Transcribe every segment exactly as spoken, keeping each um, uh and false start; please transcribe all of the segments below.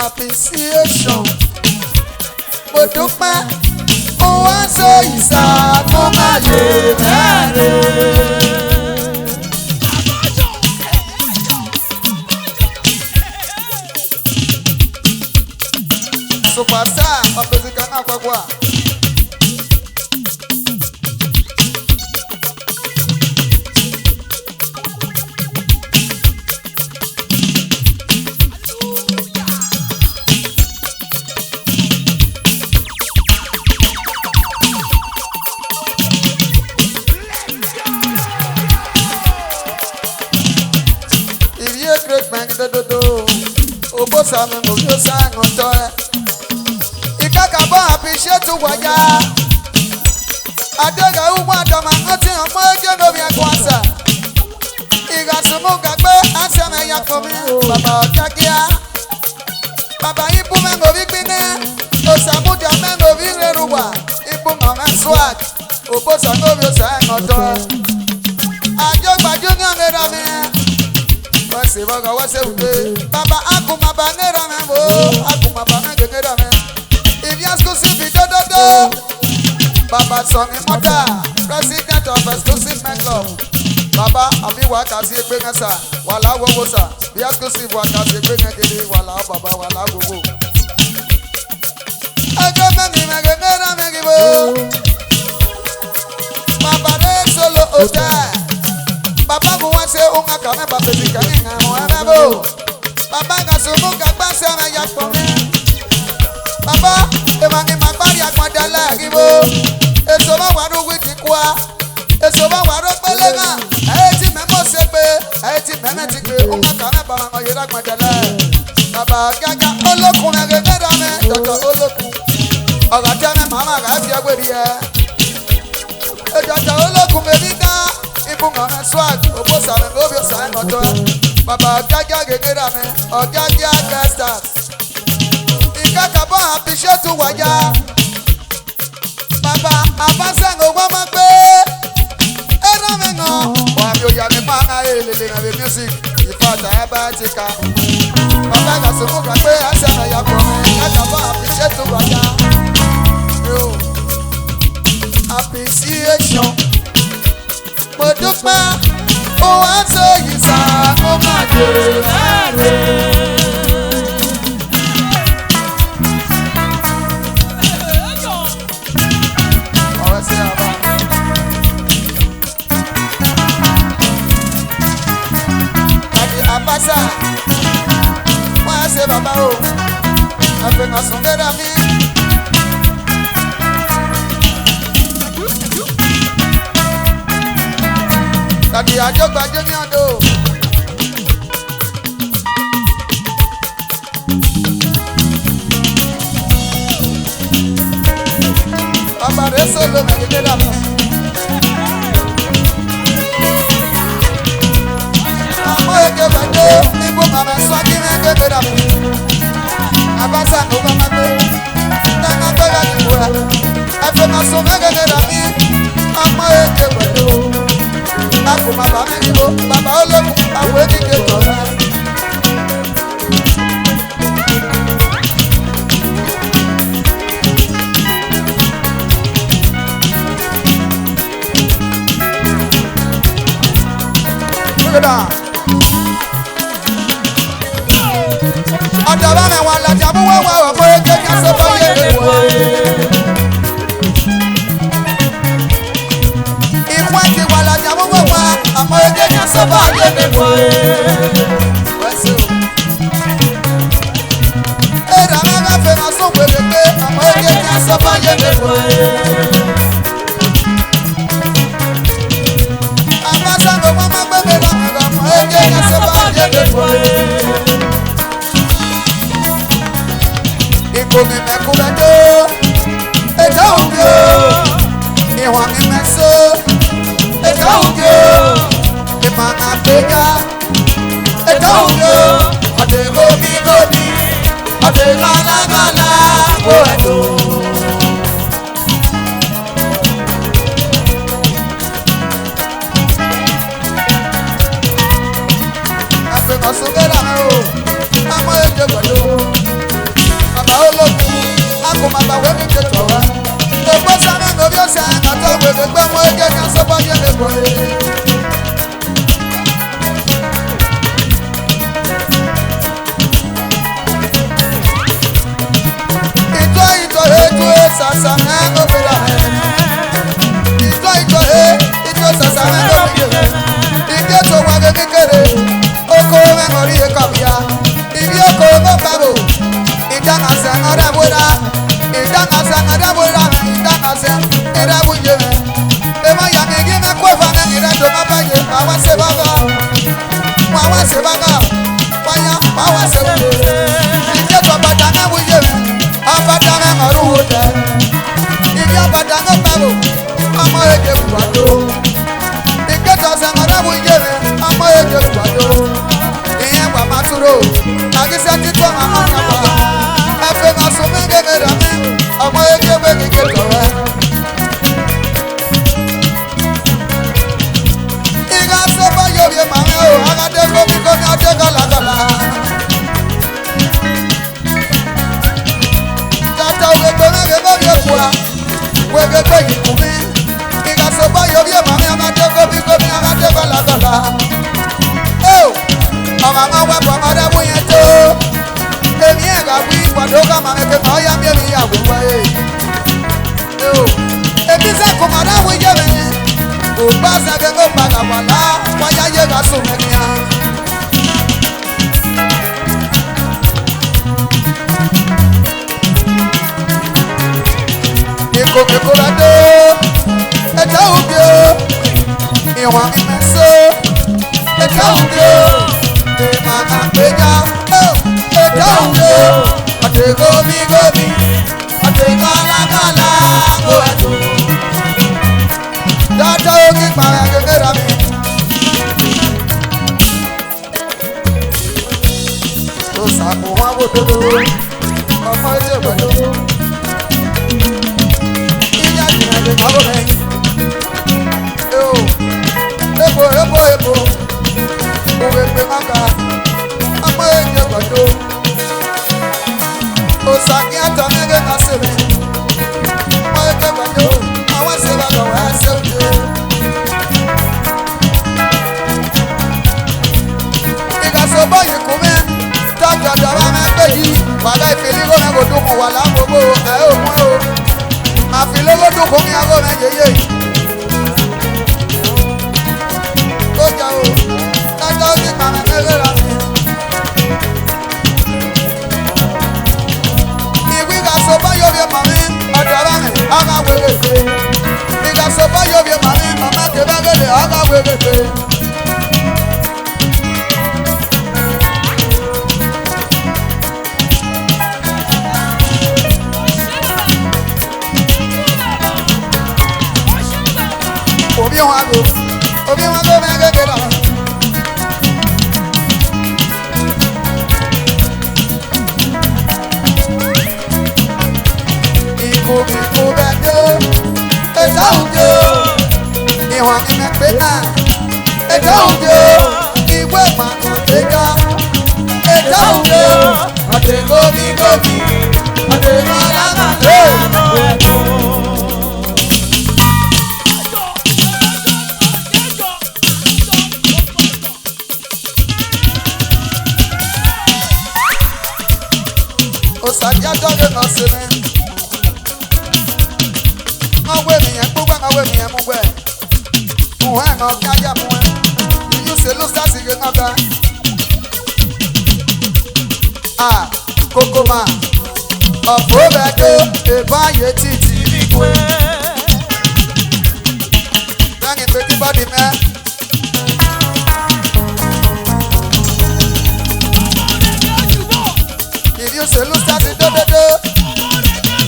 Appreciation. Mo dúpẹ́, ó wá sọ ìsàkóbáyé mẹ́rin. Superstar, Papa Zika na kwakwa. Ivie great man dododo. Obosa mi mo yo sa no to e. Ikaka bo appreciate wa ya. Adega ugbo adama ati ọmọ ege no mi akwasa. Iga sumu gagbe ase me ya for me. Baba Otakia. Baba ibu me mo bi gbine. Osamu dia me mo bi re ruwa. Ibu mo me swag. Obosa no bi osa no to. Ajo gbaju ni ngera mi. Wase baga wase ute. Baba akuma ba ngera me mo. Akuma ba me ngera me. Ivie exclusive dododo. Baba Sonny Mota, president of Exclusive Men Club. Baba, abi wa kasi egbe nasa, wala wowo sa. Ivie exclusive wa kasi egbe ngegede, wala baba, wala wowo. Ego me ni me ge me ra me gi bo. Baba de solo hotel. Baba mu wa se unga ka me ba pe si ka ni nga mo e me bo. Baba ga sumu ga gba se me ya kpo me. Baba, e ma ni ma gbari agbada la gi bo. Eso ba wa ru wi ti kua. Eso ba wa ro pele ga. E ti me mo se pe. E ti me me ti pe. O ma ka me ba ma ye ra agbada la. Baba ga ga olokun me ge me ra me. Dodo olokun. Oga te me mama ga fi agbe ri e. Ejata olokun me ri da, ibunga me swag, obosa me mo bi osa no to. Baba Otakia gegera me, Otakia guest house. Ikaka bo appreciate wa ya. Baba, abasa ngo wa ma pe. Era me no, wa mi o ya me pa na e le le na the music. Ipata abatika. Baba ga sumu ka pe asa na ya ko. Ikaka bo appreciate wa ya. Yo. Appreciation. Mo dúpẹ́, ó wá sọ yìí sá, mo máa jèrè láre. Ọ̀rẹ́ sí àbá. Àti àbáṣà, wọ́n á ṣe bàbá o. Àfihàn sùn léra mi. Tàbí àjọgbá jẹ́ ní ọdún. Bàbá rẹ̀ sọ̀rọ̀ mẹ́rin dé dàbọ̀. Àmọ́ èké bàjẹ́ ibú màmá sọ kí ní ẹgbẹ́ dé dàbọ̀. Àbáṣà ló bá má gbé. Nana gbẹ́gà ní ìwé. Ẹ̀fẹ̀ máa sọ mẹ́rin dé dàbí. Àmọ́ èké bàjẹ́ o. A kò má bàa mẹ́rin bó. Bàbá olókùn, àwọn ènìyàn tọ̀ náà. Look at that. Ọ̀dọ̀ bá mi wà lọ́jà mú wọ́n wá ọ̀pọ̀ ẹgbẹ́ kí a sọ bá yé mi wọ̀. Ìwọ́n ti wà lọ́jà mú wọ́n wá ọ̀pọ̀ ẹgbẹ́ kí a sọ bá yé mi wọ̀. Ẹ̀rọ alága fẹ́ràn sóògùn èdè pé ọmọ ẹgbẹ́ kí a sọ bá yé mi wọ̀. Amasago mama gbẹmẹ la mẹga mọ eke ya sọ bá yé mi fọ ye. Ikpo mi mẹku bẹ do, ẹjọ òkè o. Ìwà mi mẹsọ, ẹjọ òkè o. Ìmọ̀nà gbẹ̀gà, ẹjọ òkè o. Ọ̀dẹ̀ omi lómi, ọ̀dẹ̀ ghàlàghàlà, ó ẹ̀ tó. Ẹ̀fẹ̀ kọ̀ sókè lára o, ọmọ èdè pẹ̀lú. Sa ọtọ wegbe gbe ọmọ eke ka sọ bọ ye le kwe. Ito ito he tu he sasa he obera he. Ito ito he, ito sasa he obera he. Ike to wa ge kekere. Oko me ngori e kabia. Ibi oko go kabo. Idanga se ngara bora. Idanga se ngara bora. Idanga se ngara buje. Ema ya me gi me kwe va me ni re do ma ba ye. Ma wa se ba ga. Ma wa se ba ga. Wa ya, ma wa se ba ga. Ije to ba da me buje. Abada me maru wo de. Ibi abada me kabo. Ọmọ eke kua do. Ike to se ngara buje. Ọmọ eke kua do. Iye wa maturo. Agisa ti to ma ma na ba. Efe ma so me ge me ra me. Ọmọ eke be mi ke to we. Iga so ba yo ye ma me o. Aga de ko mi ko mi a de ko la ko la. Tata wegbe na wegbe bi okua. Wegbe gbe yi ku mi. Iga so ba yo ye ma me a ma de ko mi ko mi a ma de ko la ko la. Eo. Ọmọ ma wa bọ ma da bu yen to. Emi e ga wi wa do ka ma me ke ma ya mi emi ya wi wa e. Eo. Emi sa ko ma da wi ye me. O ba sa ke ko pa ga wa la. Wa ya ye ga so me nia. Iko ke kora do, eta ubio, iwa mi meso, eta ubio, e mana peja, oh, eta ubio, ate gomi gomi, ate gala gala, oh, atu. Dada ogi pa ya ke kera mi. Osaku wa wo dodo. Ọmọ ẹjẹ pẹ̀lú. Iya jìnnà lè bá bọ̀ rẹ̀. Eo. Ebo, ebo, ebo. Òwe pé má ga. Ọmọ ẹjẹ pẹ̀lú. Osaku atọ mẹ́gẹ́ máa ṣe mi. Ọmọ ẹjẹ pẹ̀lú. Àwọn ṣe bá lọ wá ṣe òde. Iga so bọ yi ku mi, tọjọ dọrọ mẹ pe yi, wala ifili go mẹ go dukun wala gbogbo, ẹ o mọ o. Afili go dukun mi ago mẹ yeye. Ko ja o, tọjọ mi pa mẹ mẹ le ra mi. Iwi ga so ba yo vie mami, ọdara mẹ, agha weghe fe. Iga so ba yo vie mami, mama ke ba gele, agha weghe fe. Obi wan go, obi wan go, me ge ge da. Iko mi ko bẹ do, eta ujo, iwan mi me pe na, eta ujo, iwe ma ko pe da, eta ujo, ate go mi go mi, ate ma la ma la. Osadia dọghe nọ sere. Ọ wẹ emwi yẹn kpugba, ọ wẹ emwi yẹn mu wẹ. Muhẹn nọ kan ya muhẹn. Iyu selu sa si ghe nọ kan. Ah, Kokoma. Ọfo vẹ do, eva ye titi. Bẹni pe ti bọdi mẹ. If you say look at the do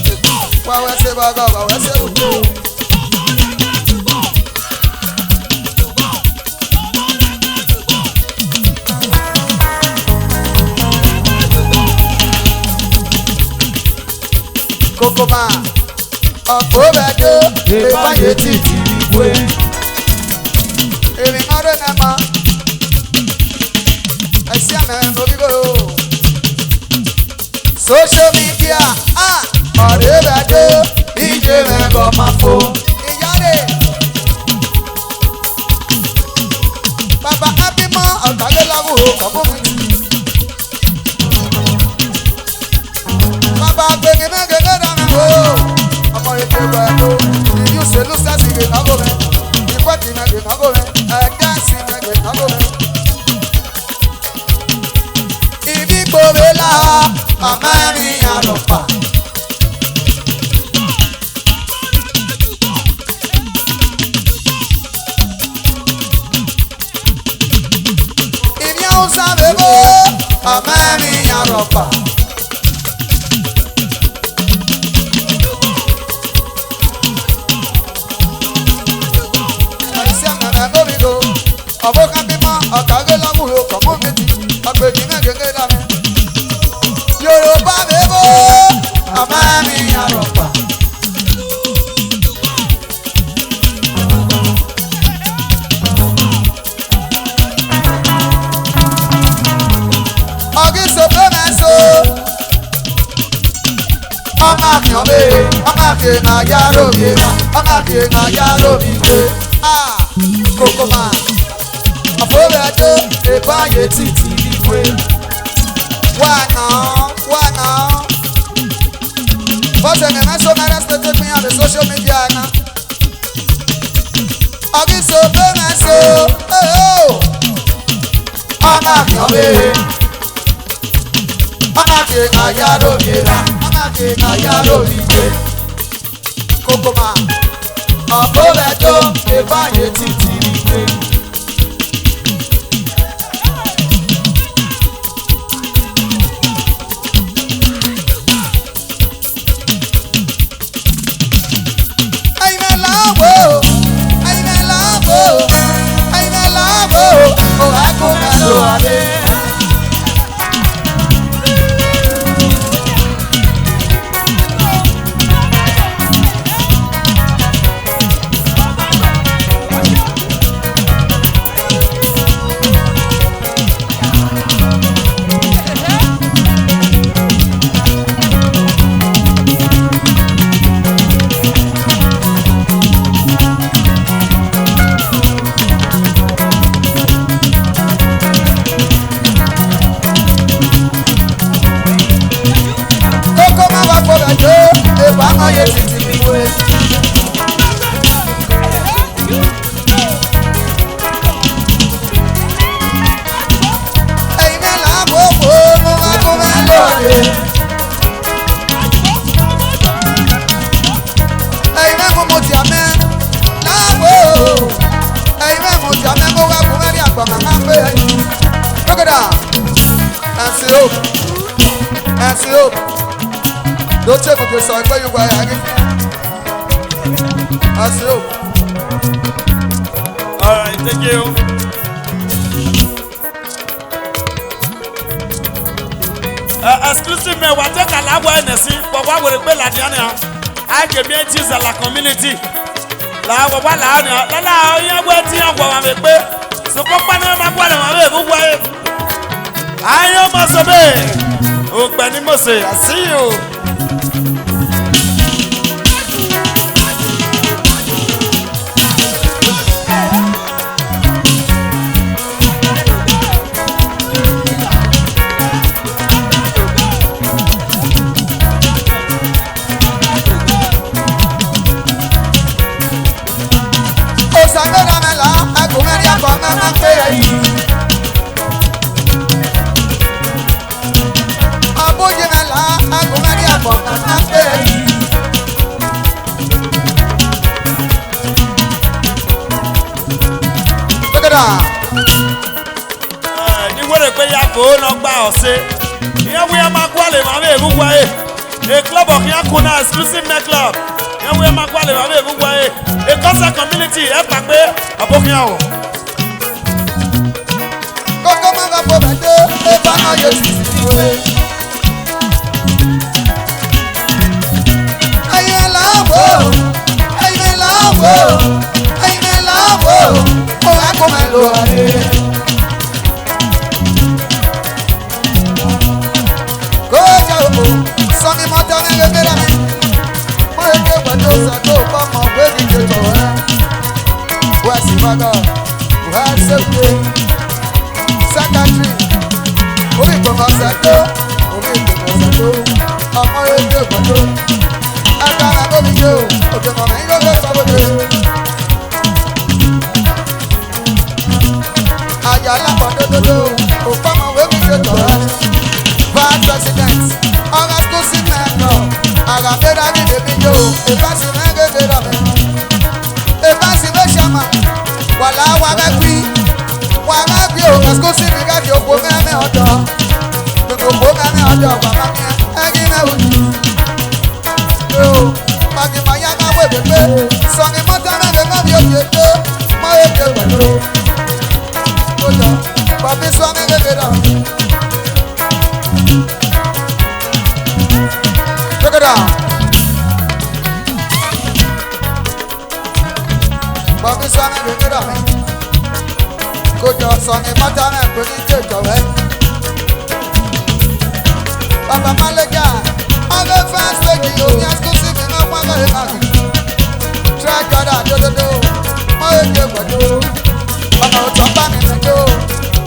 do do, wa wẹ se baga, wa wẹ se utu. Kokoma. Ọfo vẹ do, eva ye titi igwe. Emwi nọ rre nẹ ma. Ẹsiamẹ no bi gho. Social media, ah, ọre vẹ do, ije mẹ gọ ma fo. Ba Abima, Otage Lagu, Community. Baba, begi me gege da me o. Ọmọ eke gbe lo. Iyu selu sa si ge na go me. Ikwati me ge na go me. Ẹkẹ si me ge na go me. Ibi gbo ve la. Mama mi ya rọpa. Imi Hausa bebo, amami ya rọpa. Ọbọ kan bímọ, Otage Lagu community, ọgbẹ̀jì náà gẹ́gẹ́ lábẹ́. Yorùbá bebo, amami ya rọpa. Ọgị so feme so. Ọ na-akị ọma, ọ na-akị na ya robi, ọ na-akị na ya robi. Ah, Kokoma. Ọfọwẹdo, eba ye titi igwe. Wa na, wa na. But then I so many respect me on the social media now. Ọgị so feme so, oh, oh. Ọ na-akị ọma, ọ na-akị na ya robi na, ọ na-akị na ya robi je. Kokoma, ọfọwẹdo, eba ye titi igwe. Kokoma wa fọwẹdo, eba ma ye titi igwe. Look at that. Ẹ̀sìn o. Ẹ̀sìn o. Ló ṣe kòkè sọ pé yóò wáyà rí. Ẹ̀sìn o. All right, thank you. Uh, exclusive man, wa te ka la wa nesi, but wa were pe la dia na. I can be Jesus la community. La wa wa la na, la la ya wa ti ya wa wa me pe. So ko pa na ma kwa na ma me bu wa e. Ayo mo so be. O pe ni mo se, I see you. Osango na mela, akumeri akọ na na pe yi. Abuji mela, akumeri akọ na na pe yi. Look at that. Eh, ni were pe ya ko no gba ose. Iye wi a ma gua le ma me bu gua e. E club of Yakuna exclusive night club. Iye wi a ma gua le ma me bu gua e. E Kosa community, e pa pe, abo kia o. Kokoma wa fọwẹdo, eba ma ye titi igwe. Ayi me la wo, ayi me la wo, ayi me la wo. O wa ko me lo are. Ko ja o, so mi mo ta me le bera mi. Mo ye ke wa do sa to pa mo we ni ke to e. Wa si ma ga, wa se pe. Country. Orí ìtọ́ka ṣàjọ, orí ìtọ́ka ṣàjọ, ọmọ èdè gbàjọ. Agbára ló fi ṣe o, òkè mọ̀mọ́ yín ló fẹ́ sọ lóde. Àyà alápàdódódó, òpómọ̀wé mi ṣe tọ̀rọ̀ ni. Vice President, ọ̀rọ̀ school sí mẹ́tọ̀, àràbẹ́rẹ́ ní bèbí yóò, ìbáṣe mẹ́rẹ́rẹ́ rà mí. Evans Iloshama, wala wala kwi, wala kwi o, exclusive ga di okpo meme odo. Gbogbo okpo meme odo, baba mi, egi me wu. Yo, magi maya na we bebe, sọni mọta na we na bi oye to, ma ye je pẹ̀lú. Oya, papi sọni bebe da. Check it out. Bọbi sọni bèbè rà mí. Kojọ sọni mọta mẹ pé ní jẹjọ wẹ. Baba Maleja, ọmọ first lady, omi exclusive iná pọ́n lọ́yẹ̀ náà. Try jọ̀dá dódódó, mọ èdè pẹ̀lú. Ọmọ òtún bá mi mẹ́jọ,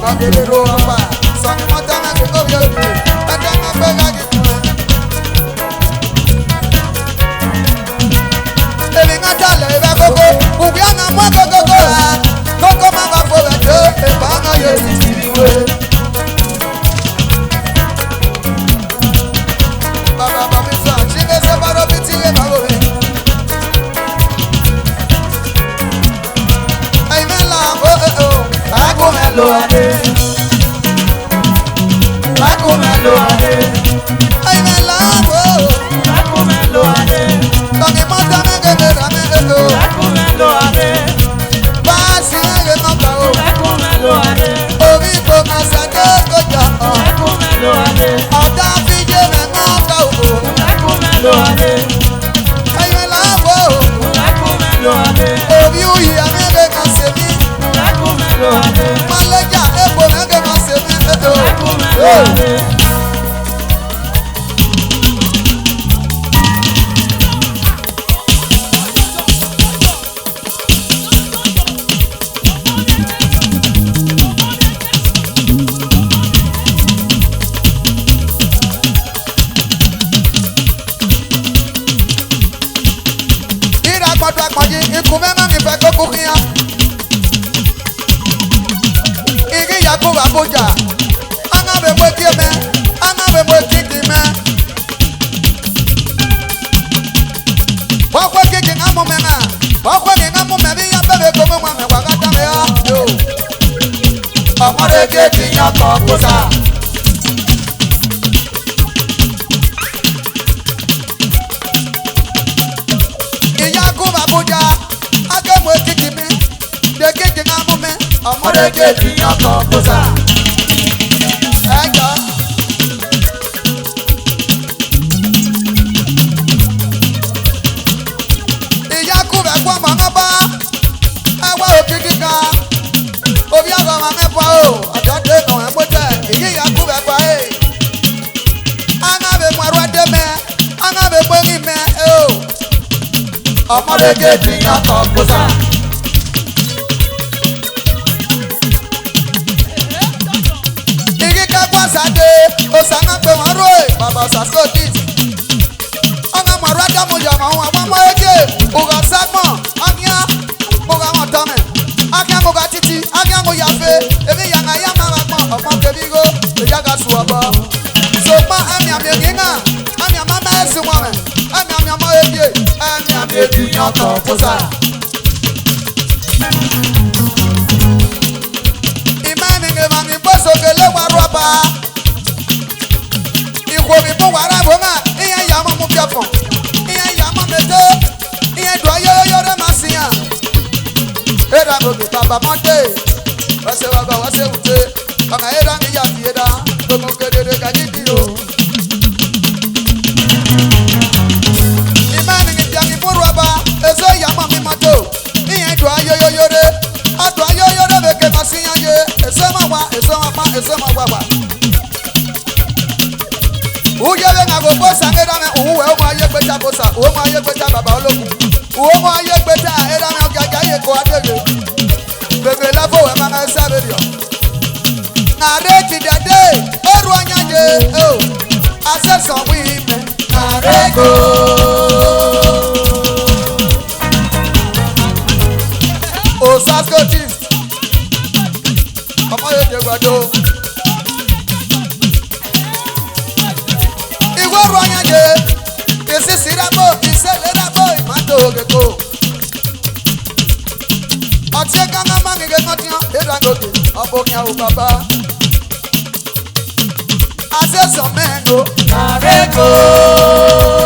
kọ́ délé ló wọ́n pa. Sọni mọta mẹ pé kó bí òbí, ẹjọ́ náà pé ká kí n kú. Èmi ŋa jalè rẹ kókó, ùgbé ọ̀nà mú kókókó rẹ, kókó má bàa fò rẹ̀ jó, èbá ọ̀nà yóò ti ti rí wé. Bàbá bàbá mi sọ, àti ilé sẹ́fà ló fi ti lé bàbá mi. Amen la, oh, oh, oh. Akumelo ade. Akumelo ade. Amen la, oh. Akumelo ade. Tọ́ni mọ́tò mẹ́gẹ́gẹ́ rà mí ètò. Akumelo ade. Báàsì ẹ̀rẹ̀ nọ́mbà o. Akumelo ade. Orí kò máa ṣàdé kọjá ọ̀. Akumelo ade. Ọ̀dà fíjì rẹ̀ nọ́mbà o. Akumelo ade. Ẹ̀yin làwọn o. Obi uyi amebe kan se mi. Maleja ebo nege kan se mi. Ira gbọdọ akpọji, ikun mẹ na mi fẹ koko khian. Ighi ya gu vbe Abuja, a na vbe mu egie mẹ, a na vbe mu ekidi mẹ. Vbe ọ khuẹ kiki na mu mẹ na, vbe ọ khuẹ ne na mu mẹ vbe iran bẹbhe ego mwẹ wan mẹ wa gha danmwẹ ra. Yo. Ọmọ rẹ gie ti yan kọmputa. Iya gu vbe Abuja, a ke mu ekiki mẹ, de kiki na mu mẹ, ọmọ rẹ gie ti yan kọmputa. Ẹ jọ. Iya ku vbe ẹguọmọ ne ọba, ẹwẹ okiki kan, ovbi ọghọmwa mwẹ bọ o, ọjọ de nọ ẹn motẹ, iyi iya ku vbe ẹgua e. A na vbe mu ẹrua de mẹ, a na vbe mu emwi mẹ e o. Ọmọ rẹ gie ti yan kọmputa. Ighi ka gua Zade, Osa na gbe wan rue, Baba Osa so this. Ọ na mu ẹrua da mu ya ma wan, wa mu ẹre die, u gha sa agbọn, a khian mu gha mwẹ ọtọ mwẹ, a khian mu gha titi, a khian mu ya fe, emwi ya na ya ma gha agbọn, ọmọ kevbe igho, eya gha su obọ. Sokpan amiamia eghe na, amiamia ma ẹsi wan mwẹ, amiamia ma ẹre die, amiamia ediyan kọmputa. Imẹ ni nge emwa ni gbe so gele wa rhuọba. Ikhuo vbe bun wa ra ẹvbo na, iran ya mwẹ mu biọfọn, iran ya mwẹ mete, iran do ayoyoyo rre ma siyan. Erha no gbe baba Monday, wa se wa gba wa se wute, ọna erha ni ya fi erha, gbogbo kedere ka yi di o. Imẹ ni ngi dia ni mu rhuọba, eso ya mwẹ mi mọto. Iran do ayoyoyo rre, a do ayoyoyo rre vbe ke ma siyan ye, eso ma wa, eso ma kpan, eso ma wa wa. Uye vbe na gho bosa erha mwẹ, uwu wẹ, u ma ye gbe ta bosa, u ma ye gbe ta baba olokun, u ma ye gbe ta erha mwẹ, ọ giagia ye ko adeghe. Vbe vbe la fo wẹ ma na sa vberriọ. Narrate the day, oru anyanye, oh. Asesọ wime, narrate go. Osasco Chiefs. Ọmọ yóò jẹ gbàdo. Ìwé oru anyanye, ìsísí rábò, ìṣẹ̀lẹ̀ rábò, ìmọ̀tò ògèkò. Ọtí ẹ̀ka máa máa ń gẹ̀gẹ̀ náà tiwọn, èrò àgòkè, ọ̀pọ̀ òkè àwọn bàbá. Asesọ mẹ́nu, àrẹ́kọ̀.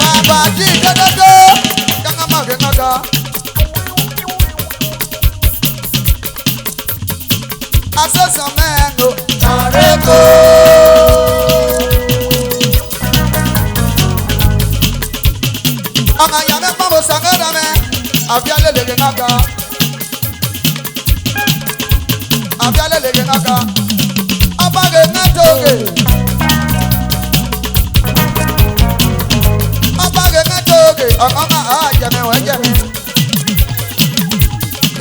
Bàbá jí dódódó, káná máa gẹ̀ náà ga. Asesọ mẹ́nu, àrẹ́kọ̀. Ọmọ ìyá mi pọ́n mo sàngẹ́rẹ́ mi, àbí alẹ́ lè gẹ̀ náà ga. Abia lele ghe naka. Ọba ghe na toge. Ọba ghe na toge. Ọmọ ma a jẹmẹ wẹ jẹmẹ.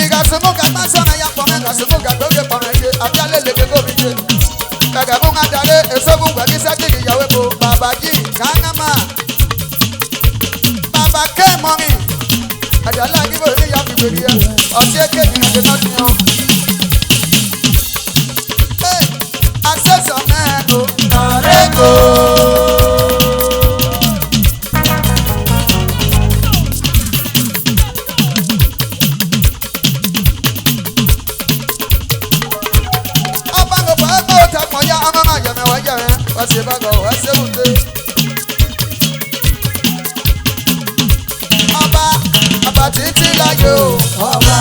Iga sumu ga ma sọ na ya kpọmẹ, ga sumu ga doge kpọmẹ je. Abia lele ghe go bi je. Kẹgẹ mu nga dare, esogun gbẹ bi sẹ kiri yawe ko. Baba ji, kana ma. Baba ke mọ mi. Adala ki bo ni ya fi gberi ya. Ọtí eke ni ọdẹ náà ti yan. Hey, asẹsọ mẹ́ẹ̀ẹ́dọ́. Àrẹ́kọ̀. Ọba ló pa ẹgbẹ́ òtá pọ̀ ya, ọmọ máa yẹ̀mẹ̀ wá jẹ̀rẹ̀, wá ṣe bá gọ̀, wá ṣe wùdé. Ọba, ọba títí láyé o, ọba.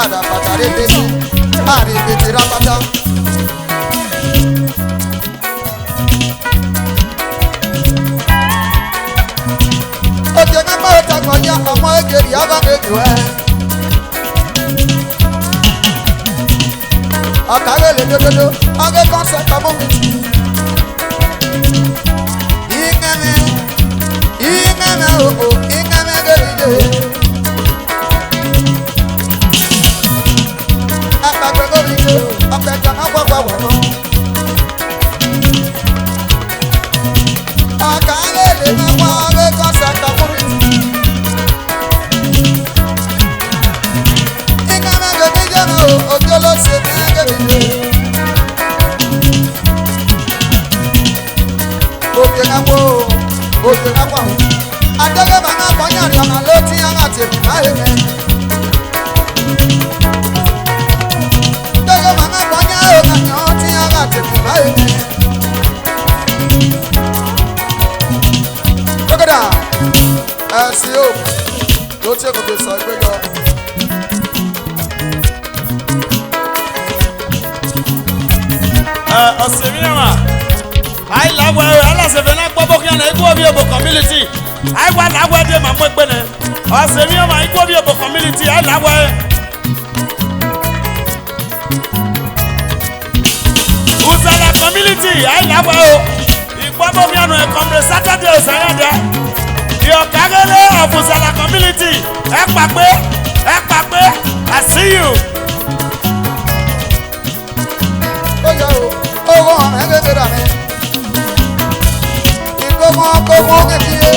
Ada pata rebe, arebe tera pata. Oje na mo ta ko ya ọmọ egeri aba me ju e. Akagele dododo, age concert ọmọ mi. Ingeme, ingeme o o, ingeme geri de. Akpagbe gori de, ọpẹ jama gbọgbọ wọ. Akagele na wa age concert ọmọ mi. Ingeme geri de o, obi olose geri de. Oye na wo, oye na wa. Adege mama konya ri ọna lo ti ara te mi ma eme. Adege mama konya o na yan ti ara te mi ma eme. Look at that. Ẹ sí o. Ló tí èkó fi sọ ẹgbẹ́ yọ. Ẹ, ọ̀sẹ̀ mi náà. Ayi la wẹ, ayi la sẹfẹ na kpọ bọ kiyan na, ikú obi obo community. Ayi wa la wẹ de ma mu egbe nẹ. Ọsẹ mi ọma, ikú obi obo community, ayi la wẹ. Uzala community, ayi la wẹ o. Ikpọ bọ kiyan na, comrade Saturday Osayande. The Okagele of Uzala community. Ẹ pàpẹ, ẹ pàpẹ, I see you. Oya o, owo hàn ẹ́ bẹ́ẹ̀ bẹ́ẹ̀ rà mí. Ìgbọ́mọ kò mọ ẹbí yẹ.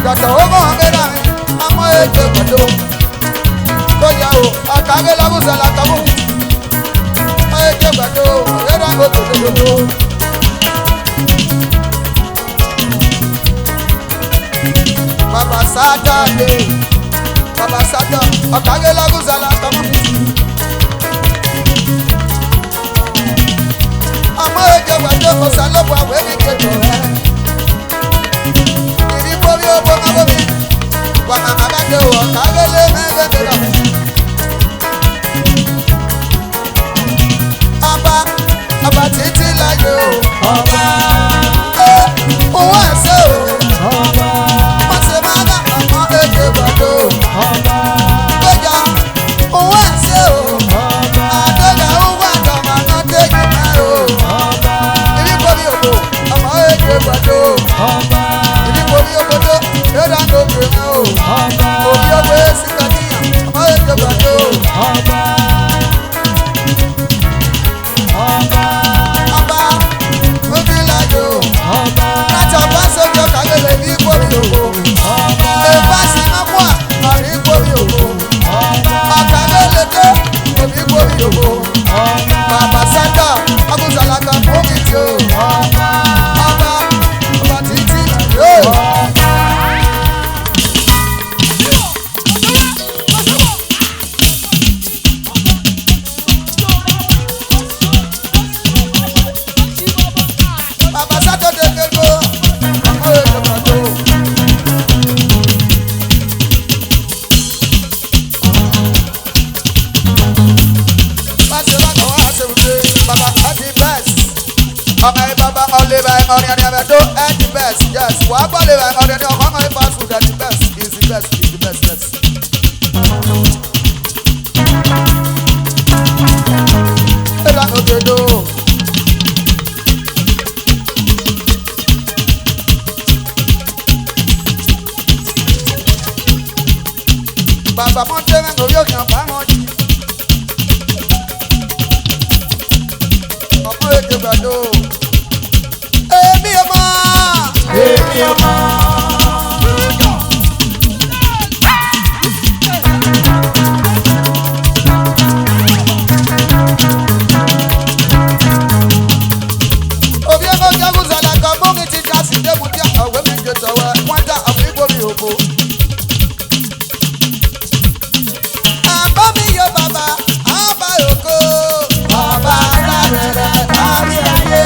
Yàtọ̀ owo hàn bẹ́ẹ̀ rà mí. Àmọ́ ètò ìgbàdo. Oya o, àkàgé lábùsà làkàbù. Ètò ìgbàdo, ẹ̀rọ àgọ́ tòdòdòdò. Baba Saturday, Baba Saturday, Okagele of Uzala community. Ọmọ èjè wà dé Osalobua wẹ̀ ní kẹjọ rẹ̀. Ìdí borí owó máa wọ́ mi, wà á máa bá dé o, Okagele mẹ́rin lè dé lọ. Ọba, ọba títí láyé o, Aguzala ka mo mi ti o. Ọba, ọba, ọba titi. Hey. Baba Saturday ke go. Ọmọ eke ma to. Baba, all the best. Ọmọ ẹ baba, all the best, all the best, all the best. Yes. Wà á gbọ́ the best, all the best, ọmọ ẹ fast food, the best, is the best, is the best, yes. Ẹ bá òkè dó. Baba mọ tẹ́lẹ̀ lórí òkè ọ̀pá mọ́ jì. Ọmọ èdè gbàdo. Èmi ò mọ̀. Èmi ò mọ̀. Obi ego jagu zala ka mo mi ti kasi de mu dia awe mi je tawa. Wọ́n dá àbí gbórí òbó. Àbá mi yọ bàbá, àbá ògo, bàbá rẹ̀ rẹ̀ kárí ayé.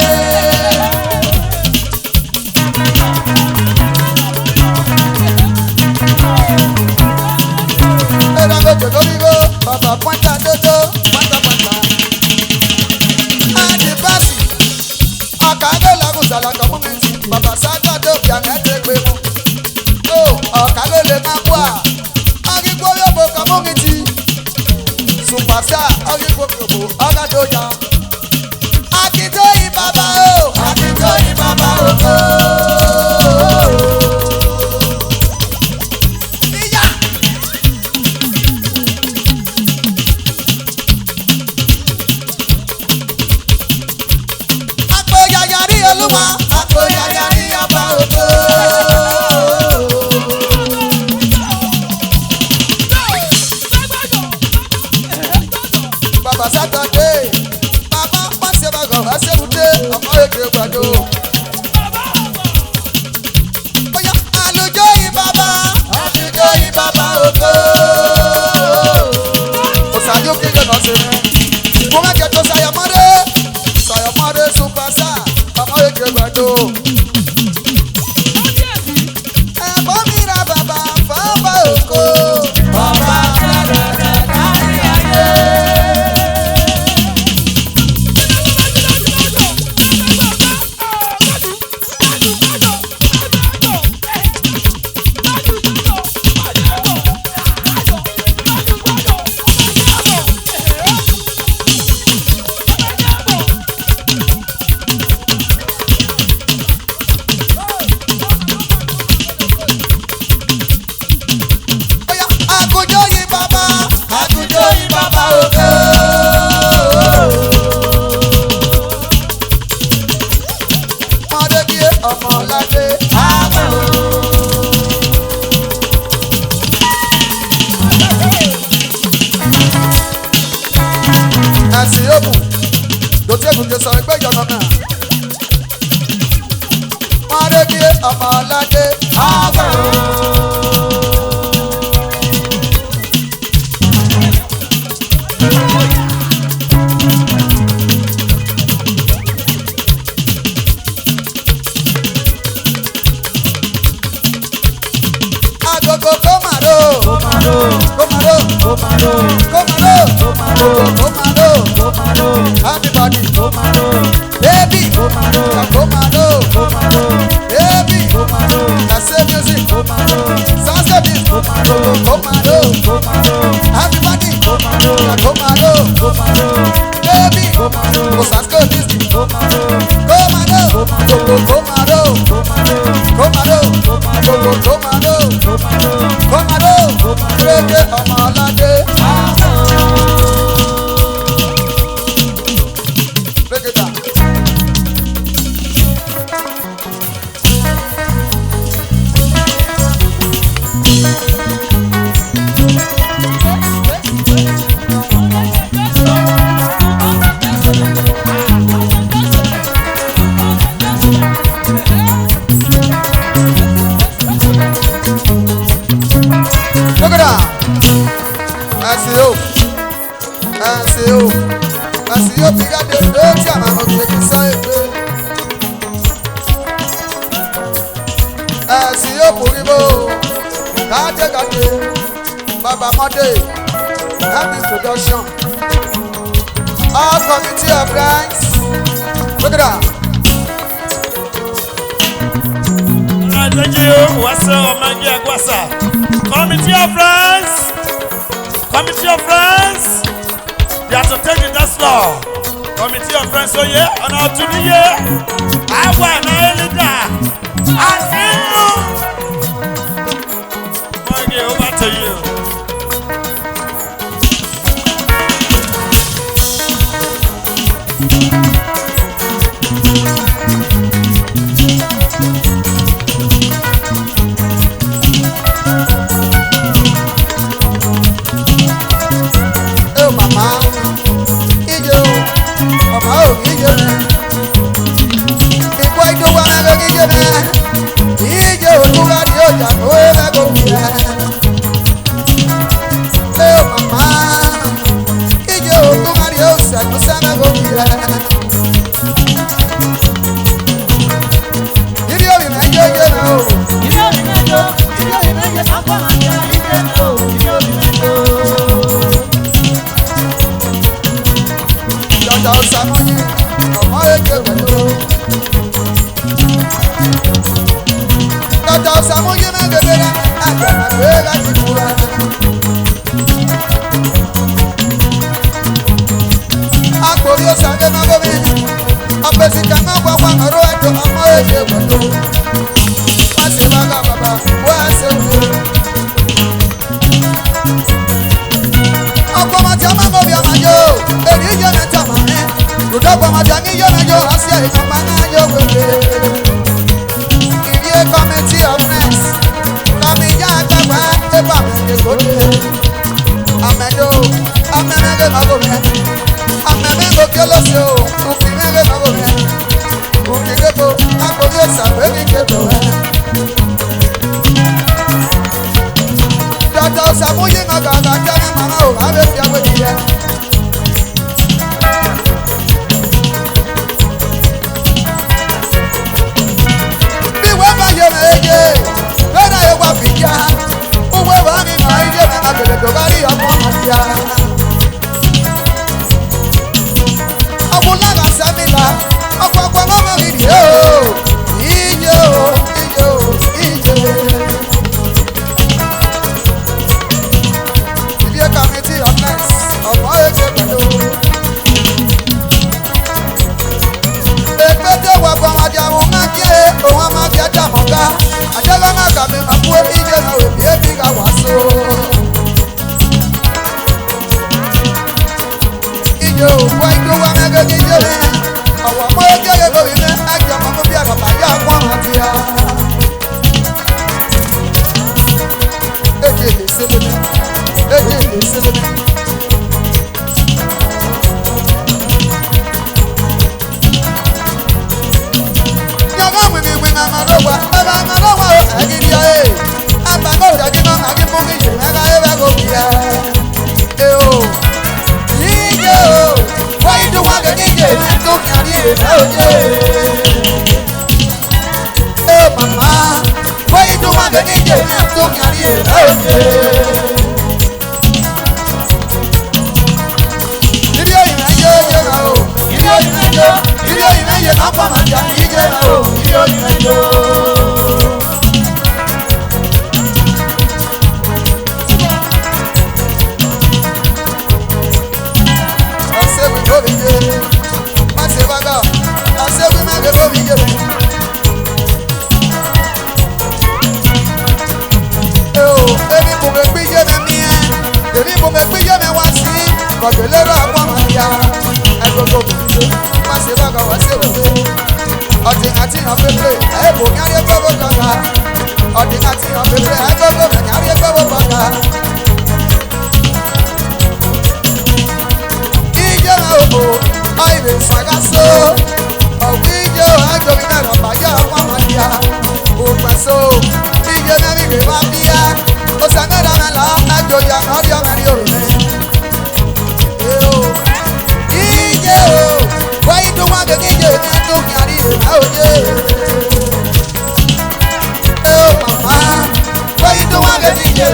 Era lo que lo digo, bàbá cuenta todo, cuenta, cuenta. Anti Basi, acá de la gusa la community, bàbá Saturday, ya me te cuemo. Oh, acá lo le más guá. Agikwo yobo community. Superstar, Agikwo yobo, Agadoya. Akintoyin baba o, Akintoyin baba o. Iya. Agbo yaya ri Oluwa, agbo yaya ri Oba Ogo. Baba Saturday, baba pase ba gaba se ute, ọmọ eke gbado. Oya, alujo yi baba, alujo yi baba ogo. Osayo ke yo no se. Mo ma ke to Sayo Mọdé, Sayo Mọdé superstar, ọmọ eke gbado. Ẹ̀gbọ́n mi ra bàbá fọ́bọ̀ òkò. Bàbá rẹ̀ rẹ̀ rẹ̀ kárí ayé. Oya, àgùjọ yìí bàbá, àgùjọ yìí bàbá ògo. Mọdékìé ọmọ ládé, àbá o. Ẹ̀sìn yòókù, ló ti ègùn jẹ sọ ẹgbẹ́ ìjọba náà. Mọdékìé ọmọ ládé, àbá o. Agogo kó máa ró. Kó máa ró. Kó máa ró. Kó máa ró. Kó máa ró. Kó máa ró. Kó máa ró. Kó máa ró. Everybody. Kó máa ró. Baby. Kó máa ró. Kó máa ró. Baby. Kó máa ró. I say music. Kó máa ró. Sound service. Kó máa ró. Kó máa ró. Kó máa ró. Everybody. Kó máa ró. Kó máa ró. Kó máa ró. Baby, kó máa ró. Kó sasco this thing. Kó máa ró. Kó máa ró. Kó máa ró. Kó máa ró. Kó máa ró. Kó máa ró. Kó máa ró. Kó máa ró. Reggae ọmọ aládé. Reggae ta. Baba Monday, happy production. All committee of friends, look at that. Alright, thank you. What's up, my dear Kwasa? Committee of friends, committee of friends. We are to take the dance floor. Committee of friends, so yeah, on our to the year. I want my leader. I see you. Okay, over to you. Oh, mama, ijo, mama, oh, ijo, eh. Ikwa ijo wa na lo ijo, eh. Ijo, tu ga dio ja, no, eh, la go, eh. Eh, mama. Ijo, tu ga dio sa, no, sa, la go, eh. Ibi obi na ijo, ijo na o. Ibi obi na ijo, ibi obi na ijo, akwa na ijo, ijo na o, ibi obi na ijo. Dada Osamuyi, ọmọ eke pẹ̀lú. Dada Osamuyi na gẹgẹrẹ, àgbà na gbé láti fura. Agbori Osa ke ma bo mi. Apesi ka ma wa wa ma ro ato ọmọ eke pẹ̀lú. Wa se ba ga baba, wa se o. Ọkọ ma ja ma mo bi ọmọ yo, eri je na ta ma mi. Rudo ọkọ ma ja ni yo na yo, asi e ka ma na yo we. Irie committee of friends. Kami ya ka wa, e ba mi ke ko de. Amen o, amen, amen, amen, amen. Amen, amen, go kill us, yo. Uki, amen, amen, amen. Uki, amen, amen, amen, amen. Dada Osamuyi, ma ga, ga, ga, ma, ma, o, ma, be, fi, awe, di, eh. Bi we ba ye me ye, be na ye wa bi ya. Uwe ba ni ma ye me ma kele to ga ri ọmọ ma ya. Ọkùnrin lára sẹ́mi la, ọkọ̀ ọkọ̀ mọ́mọ́ mi rèé o. Iye o, iye o, iye. Ibi ẹ̀ka mi ti ọ̀nẹ́sì, ọ̀pọ̀ èké pẹ̀lú. Ekpete wa kwa ma dia wo ma die, o wa ma dia da mo ga. Adela ma ga mi ma ku e ije na we bi e bi ga wa so. Ije o, wa ido wa me ge ni je me. Awa mo e ke ge go bi me, a ja ma mo bi ara pa ya kwa ma dia. E je le se le. E je le se le. Eh, mama, why you do want to get to carry it out? Eo, emi mo me kpi ye me mie, emi mo me kpi ye me wa si, kọdele ra wa ma ya, ẹgbẹgbẹ obìnrin, ma ṣe bá ga wá sí òwe. Ọtí àti hàn pépé, ẹ bò ní ayé gbogbo gbàgbà. Ọtí àti hàn pépé, ẹ gbogbo ní ayé gbogbo gbàgbà. Ije na obo, oibe sagaso. Owijo, ajo mi na baya wa madia. Upaso, ije na mi ke ba bia. O sangara na la, ajo ya na ria na rio. Eo. Ije o, why you do want to get you na to carry na oje. Oh mama, why you do want to get you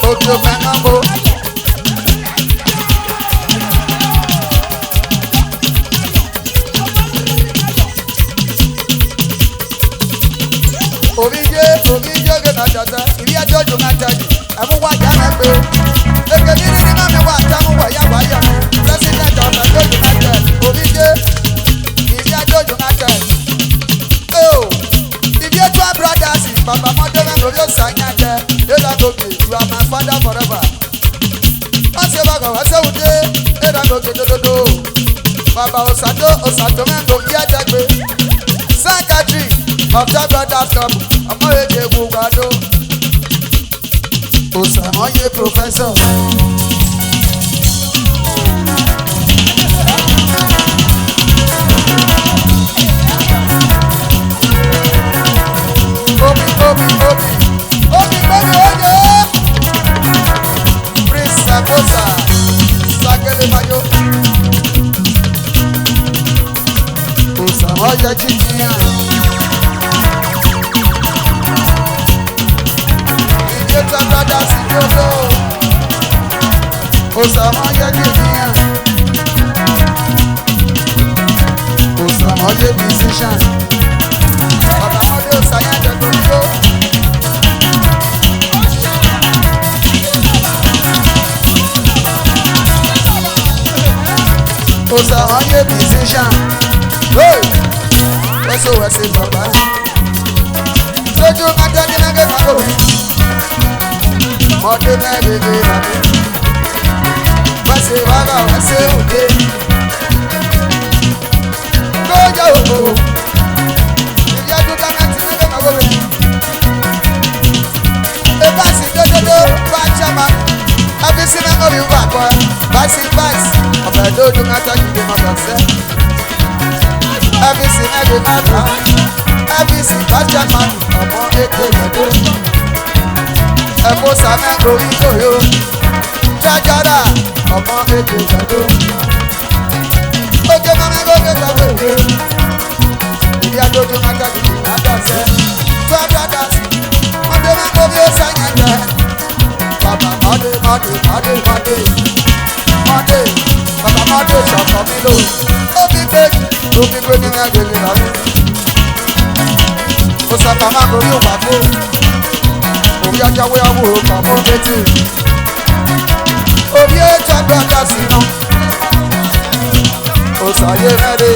Obi ofẹn nọ mo. Ovie, ovie ghe na dada, ivie Adojo na dada. Ẹmu wa ya mẹ gbe. Eke ni rhirhi na mẹ wa ta mu wa ya wa ya mẹ. President of Adojo na dada. Ovie, ivie Adojo na dada. Oh, ivie Tua Brothers, Baba Mọde mẹ, Ovie Osa yan dẹ. Ela Goge, you are my father forever. Ose baba wa se ude, era lo dododo. Baba Osato, Osato mẹ lo ye dagbe. Secretary of the Brothers Club, ọmọ èdè Wùwàdó. Osamoye Professor. Obi, Obi, Obi. Obi, Obi, Obi. Prince Sakosa, Sakele Mayo. Osamoye Chikiyan. Ije tata da si dodo. Osamoye Chikiyan. Osamoye musician. Baba Mọde Osa yan dẹ to yo. Osamoye musician. Hey! Wẹsẹ wẹsẹ baba. Soju ma tẹ ni mẹgẹ ma lo. Mọde mẹgẹ gẹ ma lo. Wẹsẹ baba wẹsẹ oke. Gojo o. Ìyá dúdú náà ti mẹgẹ ma lo. Ebasi dododo, ba chairman. Abisi na ngori wa kwa. Basi, basi. Ọbẹ dodo na ta jide ma bọsẹ. Abisi na de ma ta. Abisi ba chairman. Ọmọ ètò ìgbàdo. Ẹ̀kọ́ sàmẹ́ ngori tó yó. Jajara. Ọmọ ètò ìgbàdo. Oge mama goge gbawe. Ìyá dodo na ta jide ma bọsẹ. Brothers. Mọde mẹ Ovie Osa yan dẹ. Baba Mọde, Mọde, Mọde, Mọde. Mọde, Baba Mọde sọkọ mi lo. Obi gbe, obi gbe ni mẹ gbe ni la mi. Osa ka ma ko yo pa ko. Ovie ajawe awo pa mo beti. Ovie Tua Brothers nọ. Osaye mẹ re.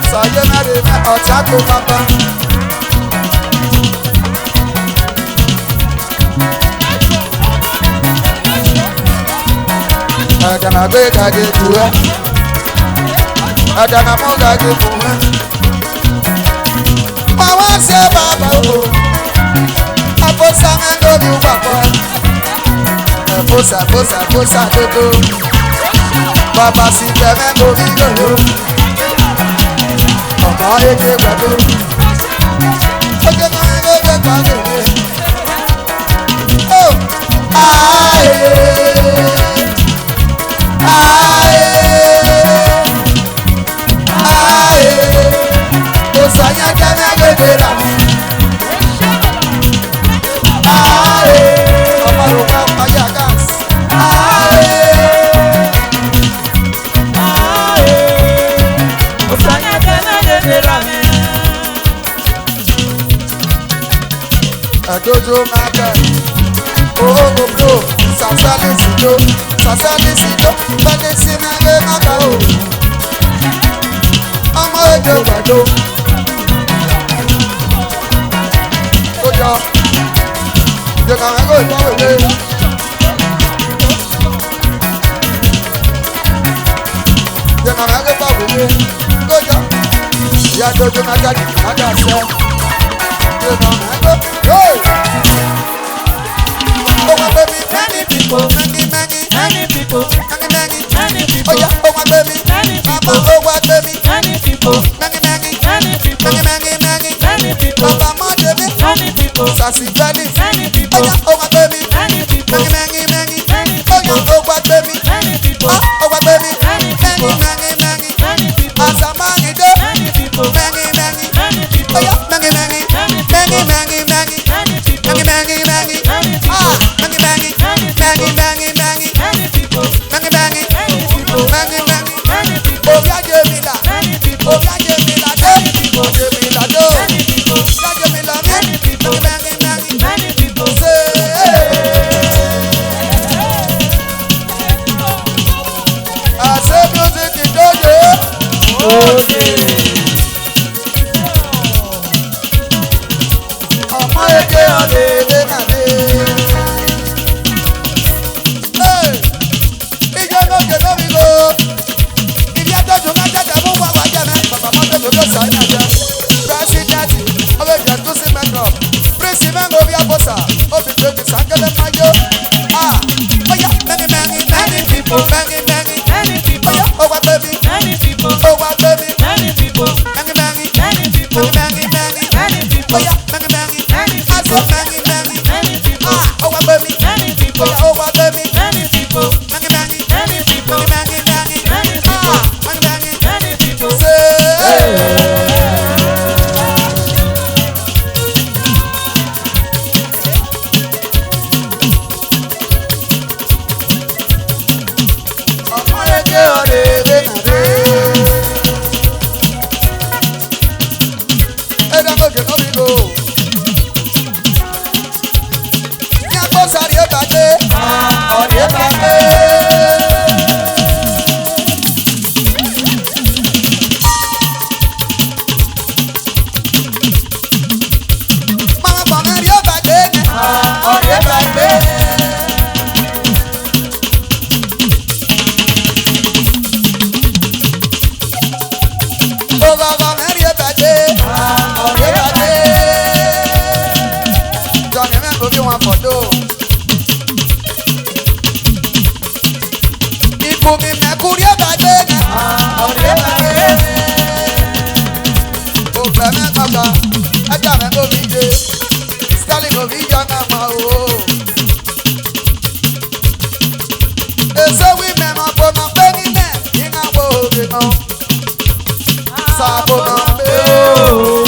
Osaye mẹ re mẹ ọta ko papa. Ẹ̀dá na gbé gàgé tu ẹ́. Ẹ̀dá na mú gàgé tu ẹ́. Wọ́n wá ṣe bàbá o. Àbọ̀sà ń lórí wàpọ̀. Àbọ̀sà, àbọ̀sà, àbọ̀sà tó tó. Bàbá sì bẹ̀rẹ̀ lórí yòyó. Ọmọ eke pẹ̀lú. Oge máa ń lóde pàdé. Oh, aye, aye, aye. Osa yan kẹmẹ gbẹgbẹ ra mi. Aye, ọmọ ló wá pàjá gas. Aye, aye. Osa yan kẹmẹ gbẹgbẹ ra mi. Adojo maka. Oh, oh, oh, oh. Sasali sijo, sasali sijo, bani sina we maka o. Ọmọ èdè ìgbàdo. Kójọ, ìjọba àwọn ẹgbẹ́ ìgbà wẹ̀lẹ́. Ìjọba àwọn ẹgbẹ́ ìgbà wẹ̀lẹ́. Kójọ, ìyá dojo máa jáde, máa dà sẹ́. Ìjọba àwọn ẹgbẹ́, yóò. Oh my baby, many people, many, many, many people, many, many, many people. Oh yeah, oh my baby, many people, oh my baby, many people, many, many, many people, many, many, many, many people. Baba Mọde mẹ, many people, Sasi Gladys, many people. Oh yeah, oh my baby, many people, many, many, many, many people. Oh yeah, oh my baby, many people, ah, oh my baby, many, many, many, many, many people. As a man, you do, many people, many, many, many people. Oh yeah, many, many, many, many, many, many people. Many, many, many, many people. Ah, many, many, Many, many, many people, many, many, many people. Owa baby, many people. Owa baby, many people. Many, many, many people. Many, many, many people. Many, many, many people. Owa baby, many people. Owa baby, many people. Many, many, many people. Many, many, many people. Many, many, many people. Say, hey. Ibu mi mẹ kurie ba gbe nẹ, ọrie ba gbe nẹ. Ofẹ mẹ gbagba, ẹja mẹ no vide, Stanley no vi ya na ma o. Eso wi mẹ ma bo nọ kpe ni mẹ, I na wo oge nọ. Sabo na be o.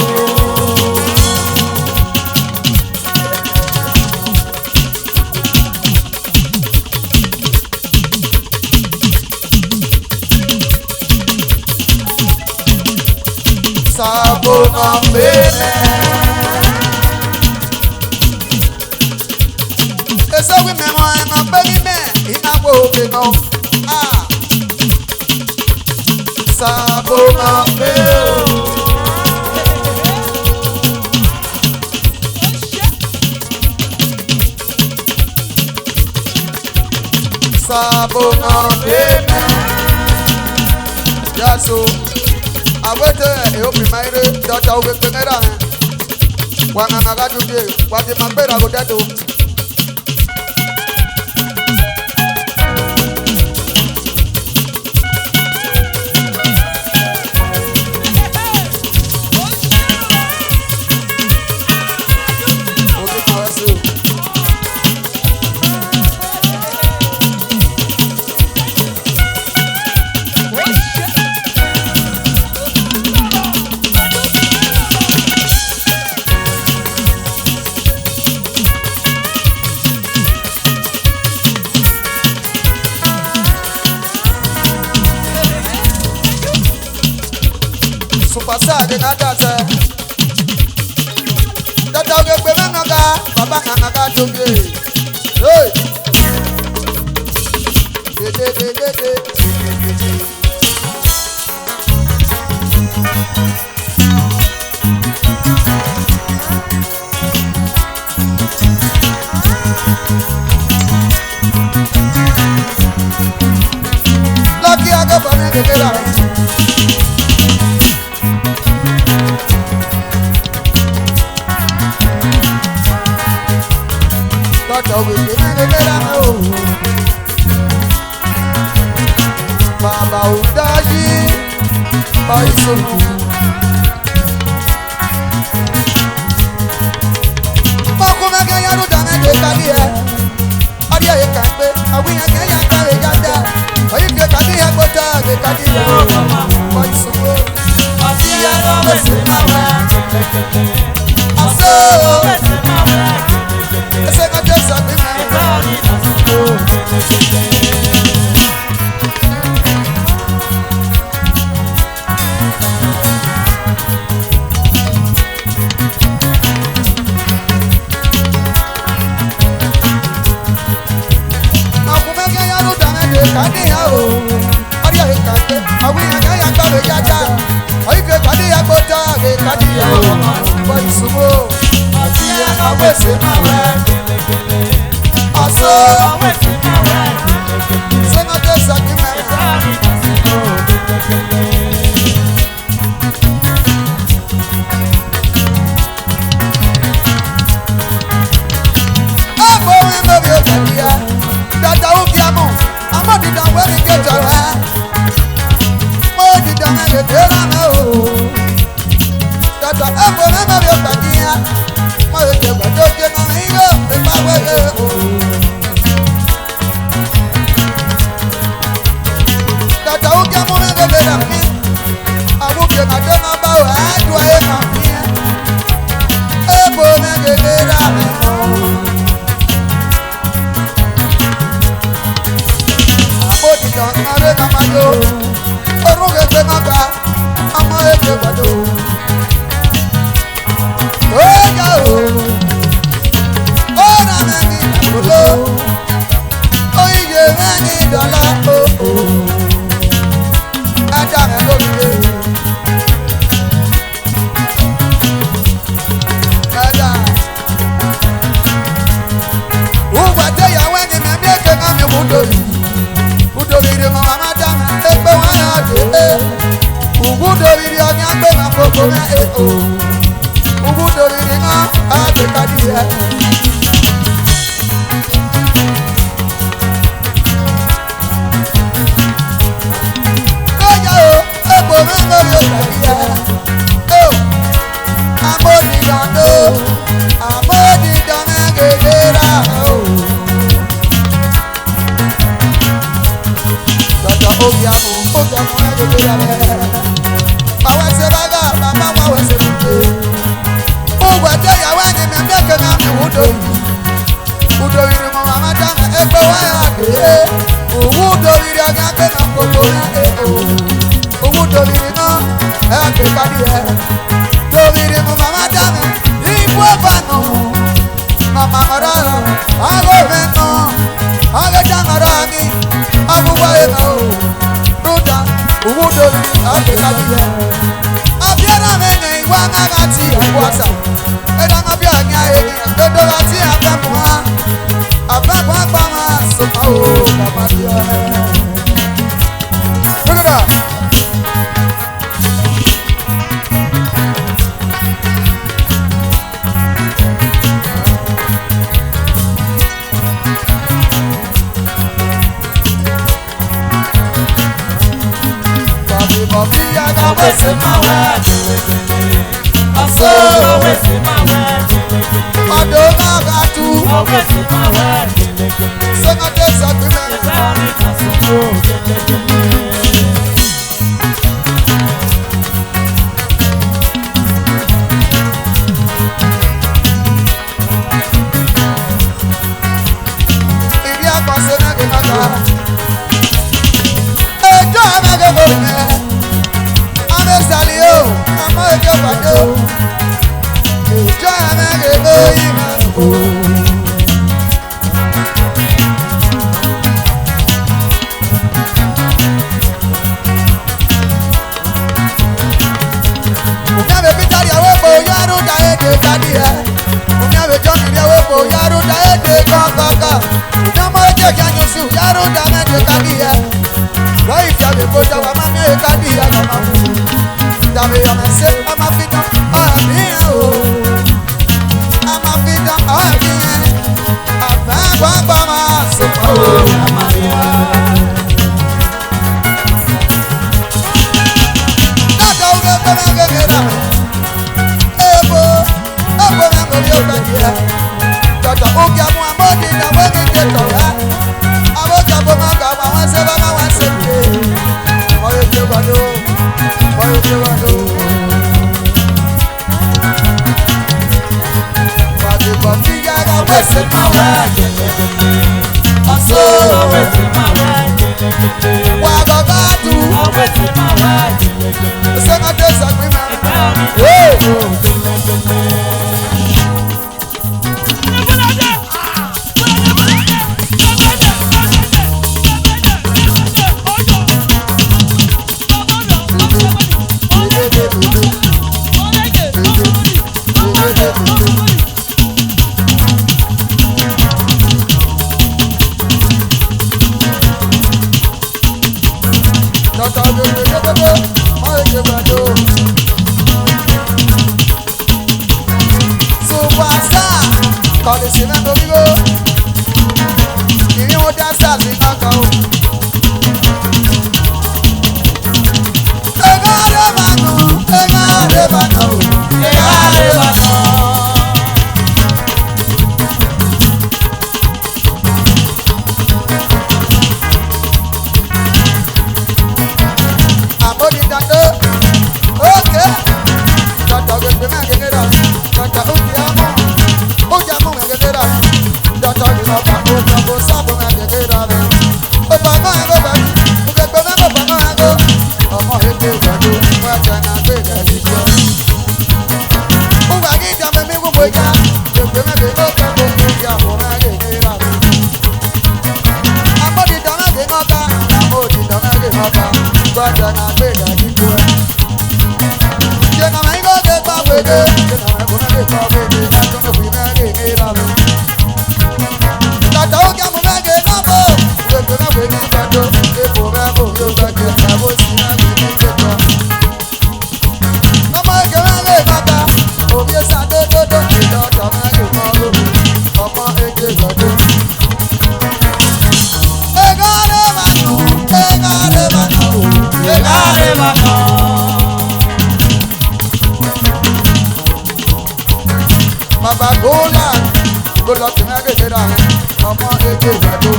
Sabo na mele. Eso wi mẹ mọ ẹmọ kpe ni mẹ, I na wo oge nọ. Ah. Sabo na mele. Sabo na mele. Yaso. Awete e opi maire, dọta oge kpemera. Wa na na ga dubie, wa di ma gbera go dado. Superstar de na dance. Dada oge kpemẹ na ga, baba na na ga dubie. Hey. De, de, de, de, de. Lucky I go for me, baby, love. Doctor, we give me the better, oh. Baba Udaji, Paisunu. Ọkùnrin gẹ́gẹ́ yàrá ìdáná lè kárí ẹ̀. Ọdí ẹ̀yẹ kà ń gbé, àwọn èèyàn kẹ́ yà ká lè yá dá. Ọyí fi ọ̀tá ní ẹ̀kọ́ tá a lè kárí ẹ̀. Paisunu. Ọtí ẹ̀rọ wẹ̀sẹ̀ máa wá. Àṣọ. Wẹ̀sẹ̀ máa wá. Ẹsẹ̀ kan tẹ̀ sọ pé máa wá. Akumeke ya ru dame de kani ya o. Ọdí ẹ̀yẹ kà ń gbé, àwọn èèyàn kẹ́ yà ká lè yá dá. Ọyí fi ọ̀tá ní ẹ̀kọ́ tá a lè kárí ẹ̀. Paisunu. Àti ẹ̀ àwọn èsè máa wẹ̀. Àṣọ. Sẹ́nà tẹ̀ sọ pé máa wá. Ebo mi Dada Ugiamu, amọ dida wẹrẹ ke jọ rẹ. Mo dida mẹ le dera mẹ o. Dada ebo mẹ mẹ bi ọta dia. Mo le ke gbẹdọ ke nọ mi yo, mi ma wẹrẹ o. Dada Ugiamu mẹ le dera mi. Abu ke na ke na ba o, a du a e na mi. Ebo mẹ le dera mẹ o. Abodida ọmọ rẹ mama yo, orun ghe gbe ma ba, ọmọ rẹ gbe gbado. Oya o, ora mẹ ni dolo, oyiye mẹ ni dọla o o. Ada mẹ lo mi ye. Ẹ̀dá. Ugwate ya wẹ ni mẹ mieke na mi wudo. Wudo rhiri mọ mama da, ekpe wa ya de e. Uwudo rhiri ọni akpe na koko mẹ e o. Uwudo rhiri na a de ka di e. Oya o, ebo mẹ ngori o ka di e. O, amodidan o, amodidan mẹ ghe ghe ra o. Dada Ogiamu, Ogiamu mẹ ghe ghe ra mẹ. Ma wẹ se ba gha, ma ma ma wẹ se mute. Ugwate ya wẹ ni mẹ mieke na mi wudo yi. Udo rhiri mọ mama da mẹ ekpe wa ya de. Uwudo rhiri ọni akpe na koko mẹ e o. Uwudo rhiri na a de ka di e. Do rhiri mọ mama da mẹ ibu eva nọ. Mama ọrọ agho mẹ nọ. Aghe da ọrọ mi. Abu wa e na o. Ruda. Uwudo rhiri a de ka di e. Abiara mẹ ne iwa na na ti e wa sa. Ẹ̀dá máa bí àní ayé ni, dodo àti àbẹ̀mùhá. Àbẹ̀mùhá pa máa sọ máa wò, bàbá bí ọ. Dúdúdà. Ibi akwa se na ke mata. Ejo amage bo me. Ame sali o, ama ejo pado. Ejo amage bo ima o. Umian vbe Pita rhie avbe kpo, ya rhunmwuda ede ka di hẹ. Umian vbe Jọn rhie avbe kpo, ya rhunmwuda ede kọkọkọ. Umian ọmọ eje khian yin usu, ya rhunmwuda mwẹ ede ka di hẹ. Vbe ọ i fia vbe kota, wa ma miẹn ehe ka di hẹ, wa ma mu. Davbe ya mwẹ sẹ, a ma fi dan, a ma fi hẹ o. A ma fi dan, a ma fi hẹ. A ma gbangba ma so o, a ma fi hẹ. Dada ughe gbe mwẹ ghe ghe ra. Ebo, ebo mwẹ ghe ghe ghe ra. Dada ugia mu amodi na wẹ ni ke tọ ra. Abo jabo ma ga wa wa se ba ma wa se ke. Wa ye ke wa do. Wa ye ke wa do. Wa de ko fi ya ra wa se ma wa. Aso. Wa ga ga du. Sena te sa gbe ma. Hey! Superstar, kọlisi mẹ domigo. Sabi naka o. Egare manu, egare manu, egare manu. Abodi dando. Okay. Dada oge gbe na gege da. Dada oge amo. Oge amo na gege da. Dada oge na ba o na bo sa bo na gege da. O ba ma go ba. Oge gbe na go ba ma go. Ọmọ eke gbẹdọ. Wọ́n jẹ́ na gbé dẹ̀ ní jọ. Ó wà ní ìjà mẹ́mí wọ́n mọ̀ ya. Gbẹ̀gbẹ̀ mẹ́mí ló fẹ́ kó kó ya. Wọ́n máa lè ní ra mi. Amodidọmẹghe mọba, amodidọmẹghe mọba, gbọdọ na gbe dẹ ni kú ẹ. Ṣé na mẹ igho ghe gba wege, ṣé na mẹ igho mẹghe gba wege, na tún fi mẹghe ghe ra mi. Tata ó kí ọmọ mẹghe náà bọ̀, gbogbo mẹghe ní gbàdó, epo mẹghe yóò gbàdé, ẹ̀wọ̀n sì mẹghe ní tètò. Ọmọ eke mẹghe bàtà, òbí ẹ̀sà dódódó, ìjọ ọ̀dọ̀ mẹghe mọ́ lómi. Ọmọ eke gbọ̀dọ̀. Egare manu, egare manu, egare manu. Baba Gola, Gola ti mẹghe dera, ọmọ eke gbọ̀dọ̀.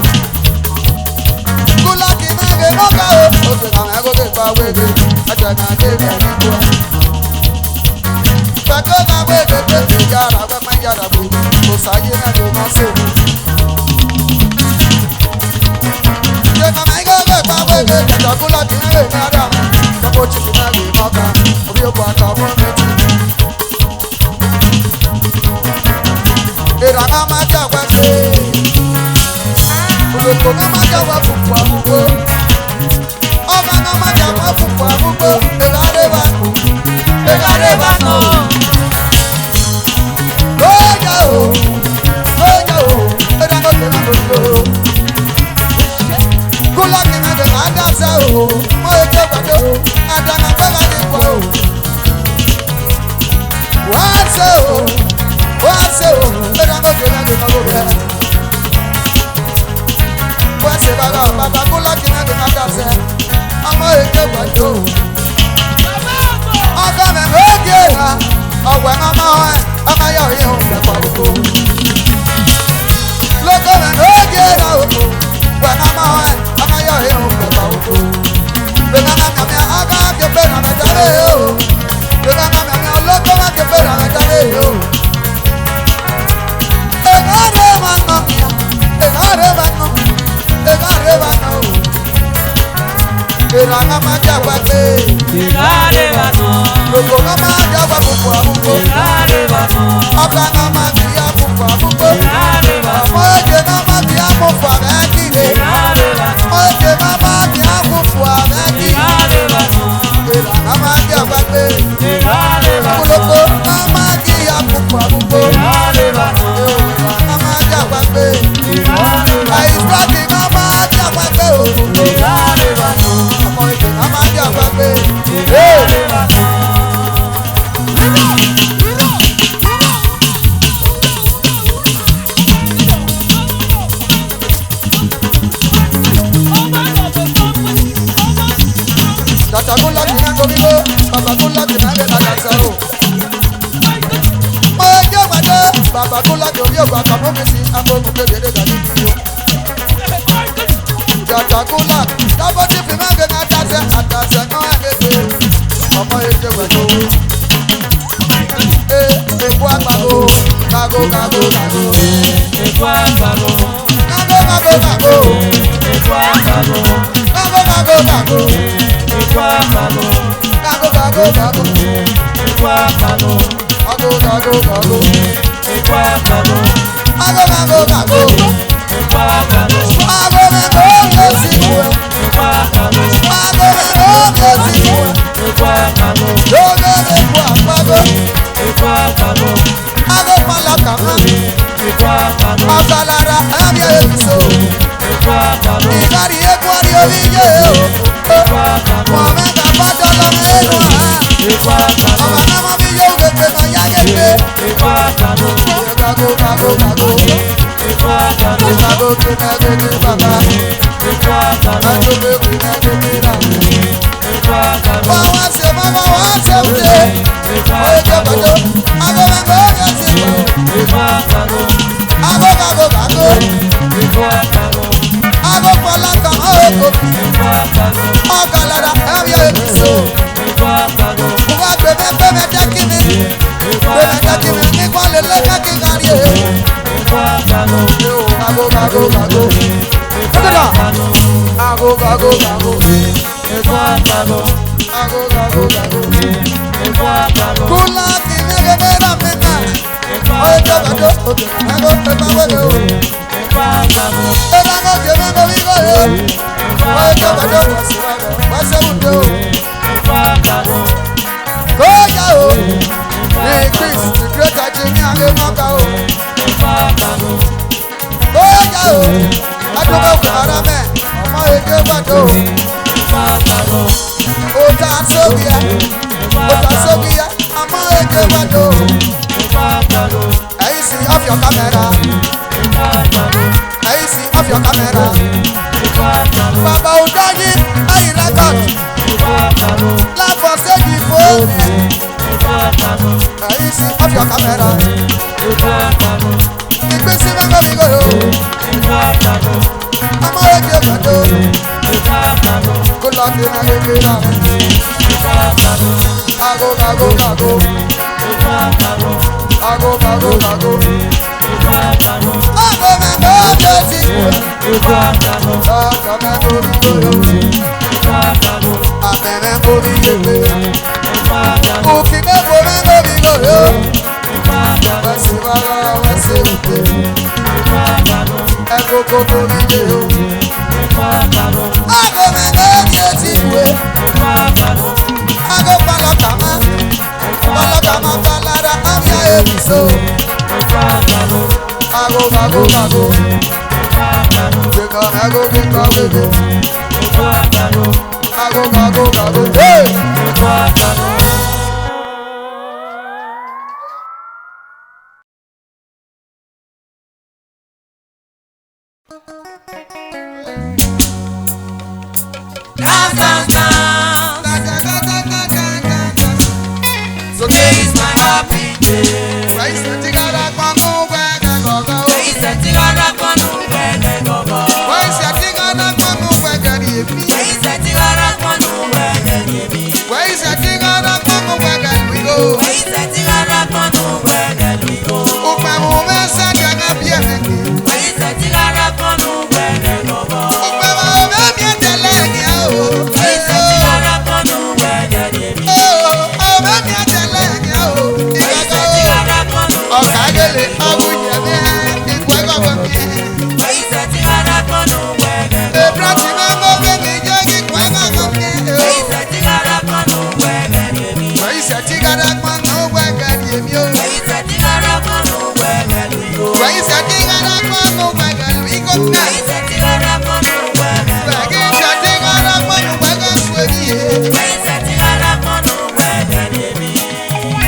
Gola ti mẹghe bàtà o, o ti kà mẹghe o ti pa wege, ẹjẹ náà ti mẹghe kú ẹ. Pẹ̀tẹ́ bá wege pé ìyára wẹ́ máa yára wege, kò sáyé ẹ̀ ló máa ṣe. Ṣé màmá yín ló fẹ́ pa wege, ẹ̀jọ̀ Gola ti mẹghe dera, tọ́kọ ti fi mẹghe mọ́ta, orí oko àtàwọn méjì. Ìrànà máa jà wá sí. Olùkọ́ náà máa jà wá fún fún àbúgbó. Ọba náà máa jà wá fún fún àbúgbó. Ìrànà wa kù. Ìrànà wa nù. Lóyè o. Lóyè o. Ìrànà tó ń lò ó. Kúlọ̀ kí n lè máa dá sẹ́ o. Mo ètò ìpàdé o. Àdàmà gbọ́dọ̀ ní ìwọ o. Wá ṣe o, wá ṣe o, ẹ̀rọ ọmọ jẹ́ láti ọmọ rẹ̀. Wá ṣe bàbá, bàbá kú láti má ti má dàsẹ́. Ọmọ èké pẹ̀lú. Ọkọ mi ló dé ha, ọ̀wẹ̀ ọmọ ẹ̀, ọmọ yọ ìyẹn òun pẹ̀pọ̀ òkú. Lóko mi ló dé ha o, ọ̀wẹ̀ ọmọ ẹ̀, ọmọ yọ ìyẹn òun pẹ̀pọ̀ òkú. Bẹ̀rẹ̀ ọmọ mi, ọmọ kẹfẹ́ náà bẹ̀ jáde o. Egare manu, egare manu, egare manu. Era na ma ja wa pe. Egare manu. Loko na ma ja wa pupu amuko. Egare manu. Ọba na ma di amuko amuko. Egare manu. Ọmọ eke na ma di amuko abẹ kile. Egare manu. Ọmọ eke na ma di amuko abẹ kile. Egare manu. Era na ma ja wa pe. Oloko mama di amuku amuku. Mama di amuku. Aisraki mama di amuku. Ọmọ ìgbẹ́ mama di amuku. Hey. Tata Gola ti na domi o, Baba Gola ti na le na dasa o. Mo je wa de, Baba Gola ti obi ogba to mo mi si, agbo mo bebe de dani bi o. Tata Gola, dabo ti fi ma ge na dase, adase kan agege. Ọmọ eje wa do. Eh, eku agbago, kago, kago, kago. Eku agbago. Kago, kago, kago. Eku agbago. Kago, kago, kago. Eku agbago. Kago, kago, kago. Eku agbago. Kago, kago, kago. Eku agbago. Kago, kago, kago. Eku agbago. Kago, kago, kago. Eku agbago. Kago, kago, kago. Eku agbago. Kago, kago. Eku agbago. Ago pala kama. Eku agbago. Asalara, ami aye so. Eku agbago. Igari eku ari obi ye o. Eku agbago. Mame ka pato lo me no ha. Eku agbago. Ọba na mo bi yo ge pe ma ya ge pe. Eku agbago. Kago, kago, kago. Eku agbago. Kago, Kula kine ge mera mena. Oye, jọba jo, obi, ego, ego, ego, ego. Ego, ego, ego, ego, ego. Oye, jọba jo, wase udo. Oya o. Hey, Chris, the great Ajini, age maka o. Oya o. Adogo kara me. Ọmọ ege gbado. Ota sogia. Ota sogia. Ọmọ ege gbado. Easy off your camera. Easy off your camera. Baba Udoji, I record. Live for stage before. Easy off your camera. Ìgbésí mẹ́kọ̀ọ́ mi kò yọ. Ọmọ ege gbado. Kula kina ege gbado. Ago, ago, ago. Ago, ago, ago. Ago, ago, ago. Hey! Today is my happy day.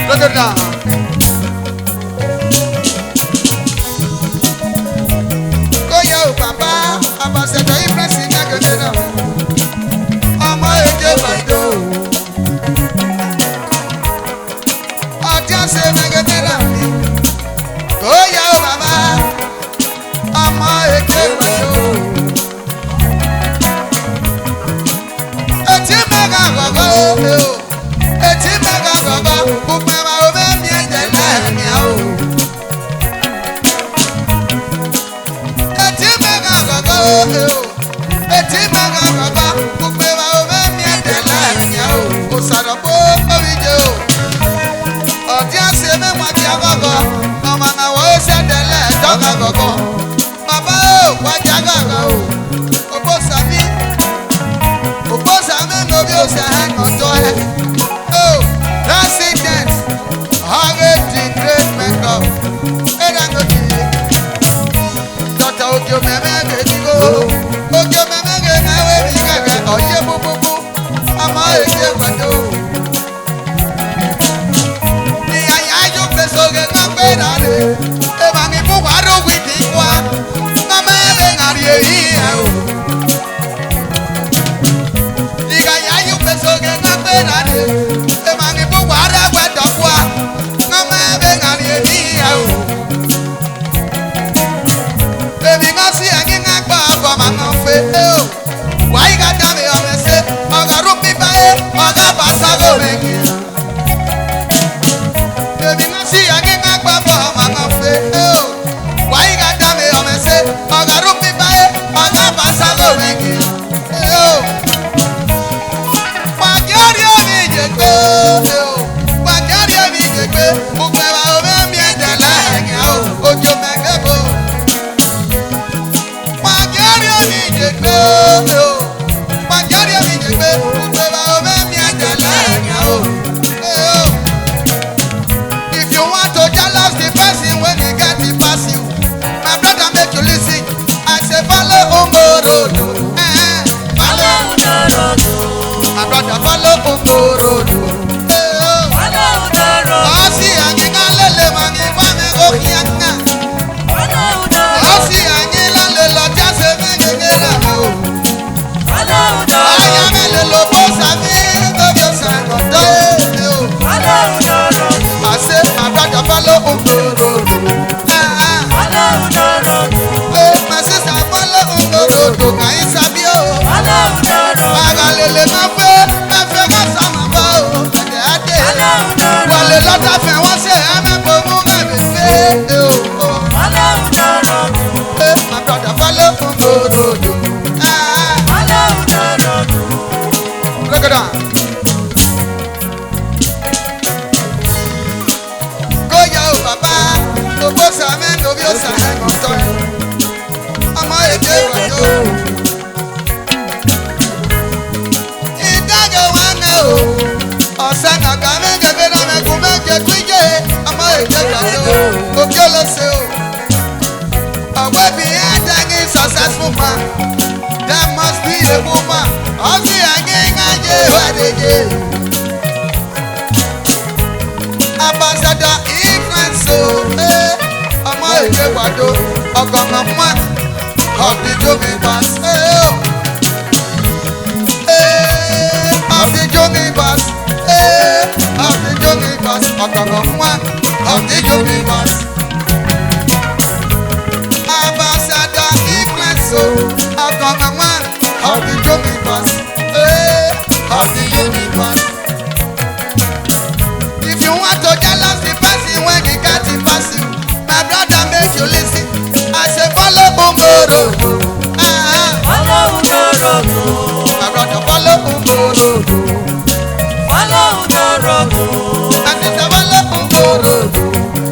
Look at that. Koya o baba, Ambassador Ibrahim Agadena. Ọmọ eke gbado. Ọtí ọ̀sẹ̀ mẹ́gẹ́dẹ́ náà ni. Koya o baba, ọmọ eke gbado. Eti mega gogo, eti mega gogo, ukpama ome mi edele mi o. Eti mega gogo, eti mega gogo, ukpama ome mi edele mi o. Osaro po orije o. Ọtí ọ̀sẹ̀ mẹ́wàá ti agogo, ọmọ náà wọ́n ṣe tẹ̀lé ẹ̀dọ́gba gogo. Baba o, wa jaga ga o. Obo sami. Obo sami no bi o se he no to he. Oh, that's it then. Hare the great makeup. Era no di. Doctor Okio meme ke di go. Ye iya o. Igha ya yu peso ghe na gbe na de. Emwa ni bu wa re we dọ kua. Na ma be na ye iya o. Emwi na si a ghi na gba ọgọ ma na fe o. Wa i gha da vbe ọmwẹ sẹ, ọ gha ru pipa e, ọ gha ba sa gho vbe gian. Emwi na si a ghi na gba ọgọ ma na fe o. Wa i gha da vbe ọmwẹ sẹ, ọ gha ru pipa e, ọ gha ba sa gho vbe gian. Wa gia rrie emwi ye gbe o. Wa gia rrie emwi ye gbe. Ugbẹn vbe a o mwẹ miẹn dẹ la ẹghian o. Ojo mẹ ghe bo. Wa gia rrie emhi ye gbe o. Wa gia rrie emhi ye gbe. Ugbe vbe a o mwẹ miẹn dẹ la ẹghian o. Eh, oh. If you want to jealous the person when he get the pass you, my brother, make you listen. I say follow Ugo road o. Eh, eh. Follow Ugo road o. My brother, follow Ugo road o. Eh, oh. Follow Ugo road o. Ọ si a ghi na lele ma ni wa mwẹ okhian na. Ọ si a ghi na lele ọdia sẹ mwẹ gege na o. Aya mwẹ lele obosa mi, no be osa ẹmwẹ ọdọ e o. I say, my brother, follow Ugo road o. Ah, ah. Eh, my sister, follow Ugo road o, ka i sabi o. Agha lele ma fe, ma fe ma sa ma ba o. Ẹdẹ a de. Wa lele ọta fẹn, wa se ẹmwẹ kpo mu mwẹ vbe fe e o. Eh, my brother, follow Ugo road o. Ah, ah. Break it down. Ko ya o baba, obosa mwẹ, no be osa ẹmwẹ ọdọ. Ọmọ eke wa yo. Idaghe wa nẹ o. Ọsa na ka mwẹ gege na mwẹ gu mwẹ je ku iye. Ọmọ eke wa yo. Oke lo se o. Ọwẹ bi a daghe successful man. There must be a woman. Ọ si a ghi na ye wa de ye. Ambassador Influence o, eh, ọmọ eke wa do, ọgọmọ one of the Jogibas, eh, oh. Eh, of the Jogibas, eh, of the Jogibas, ọgọmọ one of the Jogibas. Ambassador Influence o, ọgọmọ one of the Jogibas, eh, of the Jogibas. If you want to jealous the person when he got the pass you, my brother, make you listen. I say follow Ugo road o. Ah, ah. Follow Ugo road o. My brother, follow Ugo road o. Follow Ugo road o. My sister, follow Ugo road o.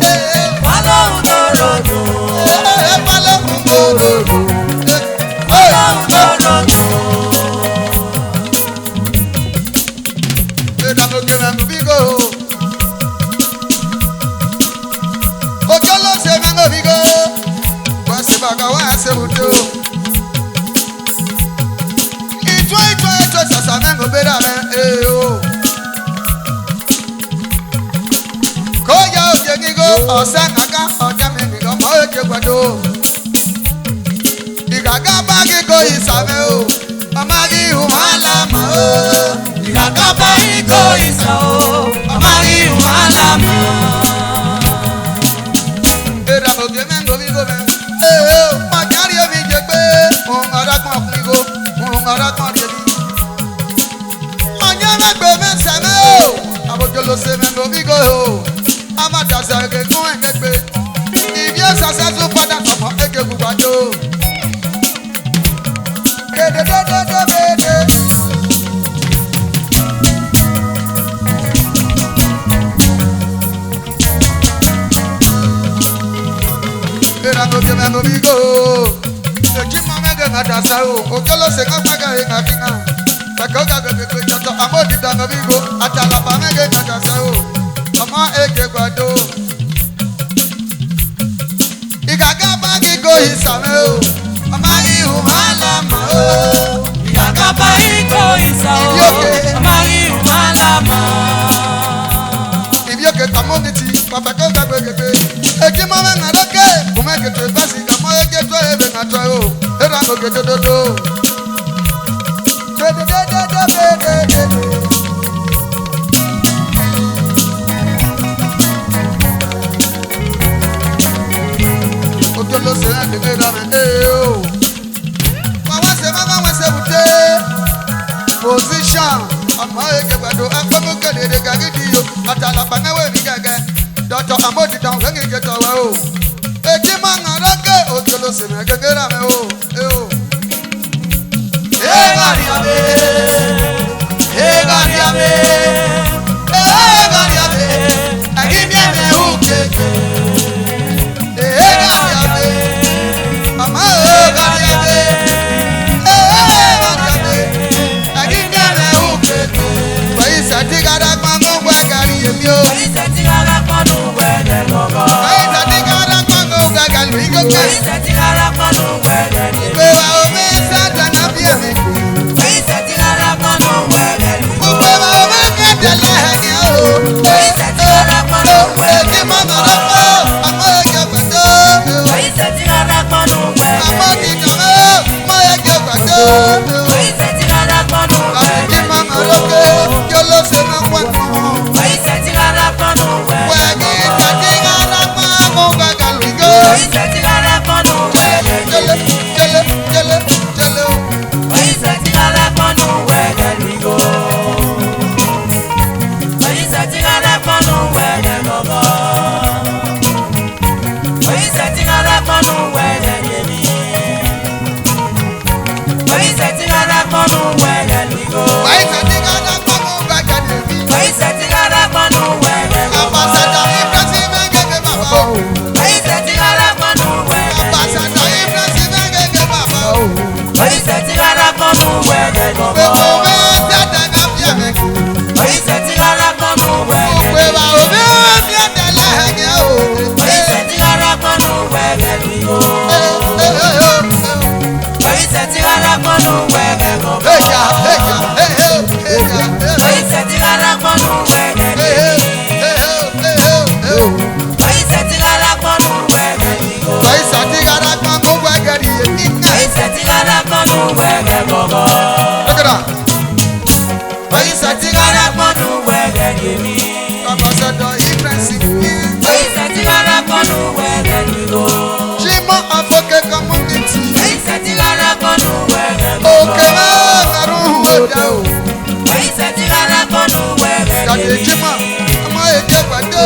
Eh, eh. Follow Ugo road o. Eh, eh, follow Ugo road o. Eh, eh. Follow Ugo road o. Eda no ke na no bigo. Oke lo se na no bigo. Wa se baga wa se buto. Itwa, itwa, itwa, sasa na no bera re, eh, oh. Ko ya o je ni go, ọsa na ka, ọja mi ni go, ọmọ eke wa do. Ighaga ba ghi ko isa mwẹ o, ọ ma ghi hu mwẹ alama o. Ighaga ba ghi ko isa o, ọ ma ghi hu mwẹ alama. Era oge mwẹ ngo vbe igho mwẹ. Eh, eh, ma gia rrie emhi ye gbe, uhunmwu ra gbọn khuan igho, uhunmwu ra gbọn rrie emhi. Ọyẹn mwẹ gbe mwẹ sẹ mwẹ o, avbe odolose mwẹ ngo vbe igho o. A ma da sa ghe gun ẹgẹ gbe. Ivie Successful Father, ọmọ eke wu wa do. Dededededede. Era no ke mwẹ ngo vbe igho. Eji ma mwẹ ghe na da sa o. Odolose na gba gha e na fina. Bẹkẹ ọ gha ghe gbe jọtọ, amọ di da ngo vbe igho. Atalaba mwẹ ghe na da sa o. Ọmọ eke gba do. Ighaga ba ghi ko isa mwẹ o, ọ ma ghi hu mwẹ alama o. Ighaga ba ghi ko isa o, ọ ma ghi hu mwẹ alama. Ivie oke community, papa ko gha gbe gbe. Eji ma mwẹ na roke, u mwẹ ke tue basi, ka mọ eke tue ebe na tue o. E Ra oge dododo. Dedededededede. Ojo lo se na gege da me, eh, oh. Wa wa se ma, wa wa se bute. Position. Ama eke gbado, akpọmọ kẹdẹdẹ gagidi yo. Atalakpa ngẹ wẹ mi gẹgẹ. Doctor Amodi dan wẹ ngi je tọwẹ o. Eji ma nga rọgẹ, ojo lo se mẹ gẹgẹ ra mẹ o. E o. E gari ame, e gari ame, e gari ame. Agi mi ame u keke. E gari ame, mama e gari ame, e gari ame. Agi mi ame u keke. Wa isa ti gara kpa mo wa gari emi o. Wa isa ti gara kpa mo wa gari emi o. Ambassador Ibrahim. Jimoh Aboki community. Oke ma maru oja o. Daddy Jimoh, ọmọ èdè pàdé.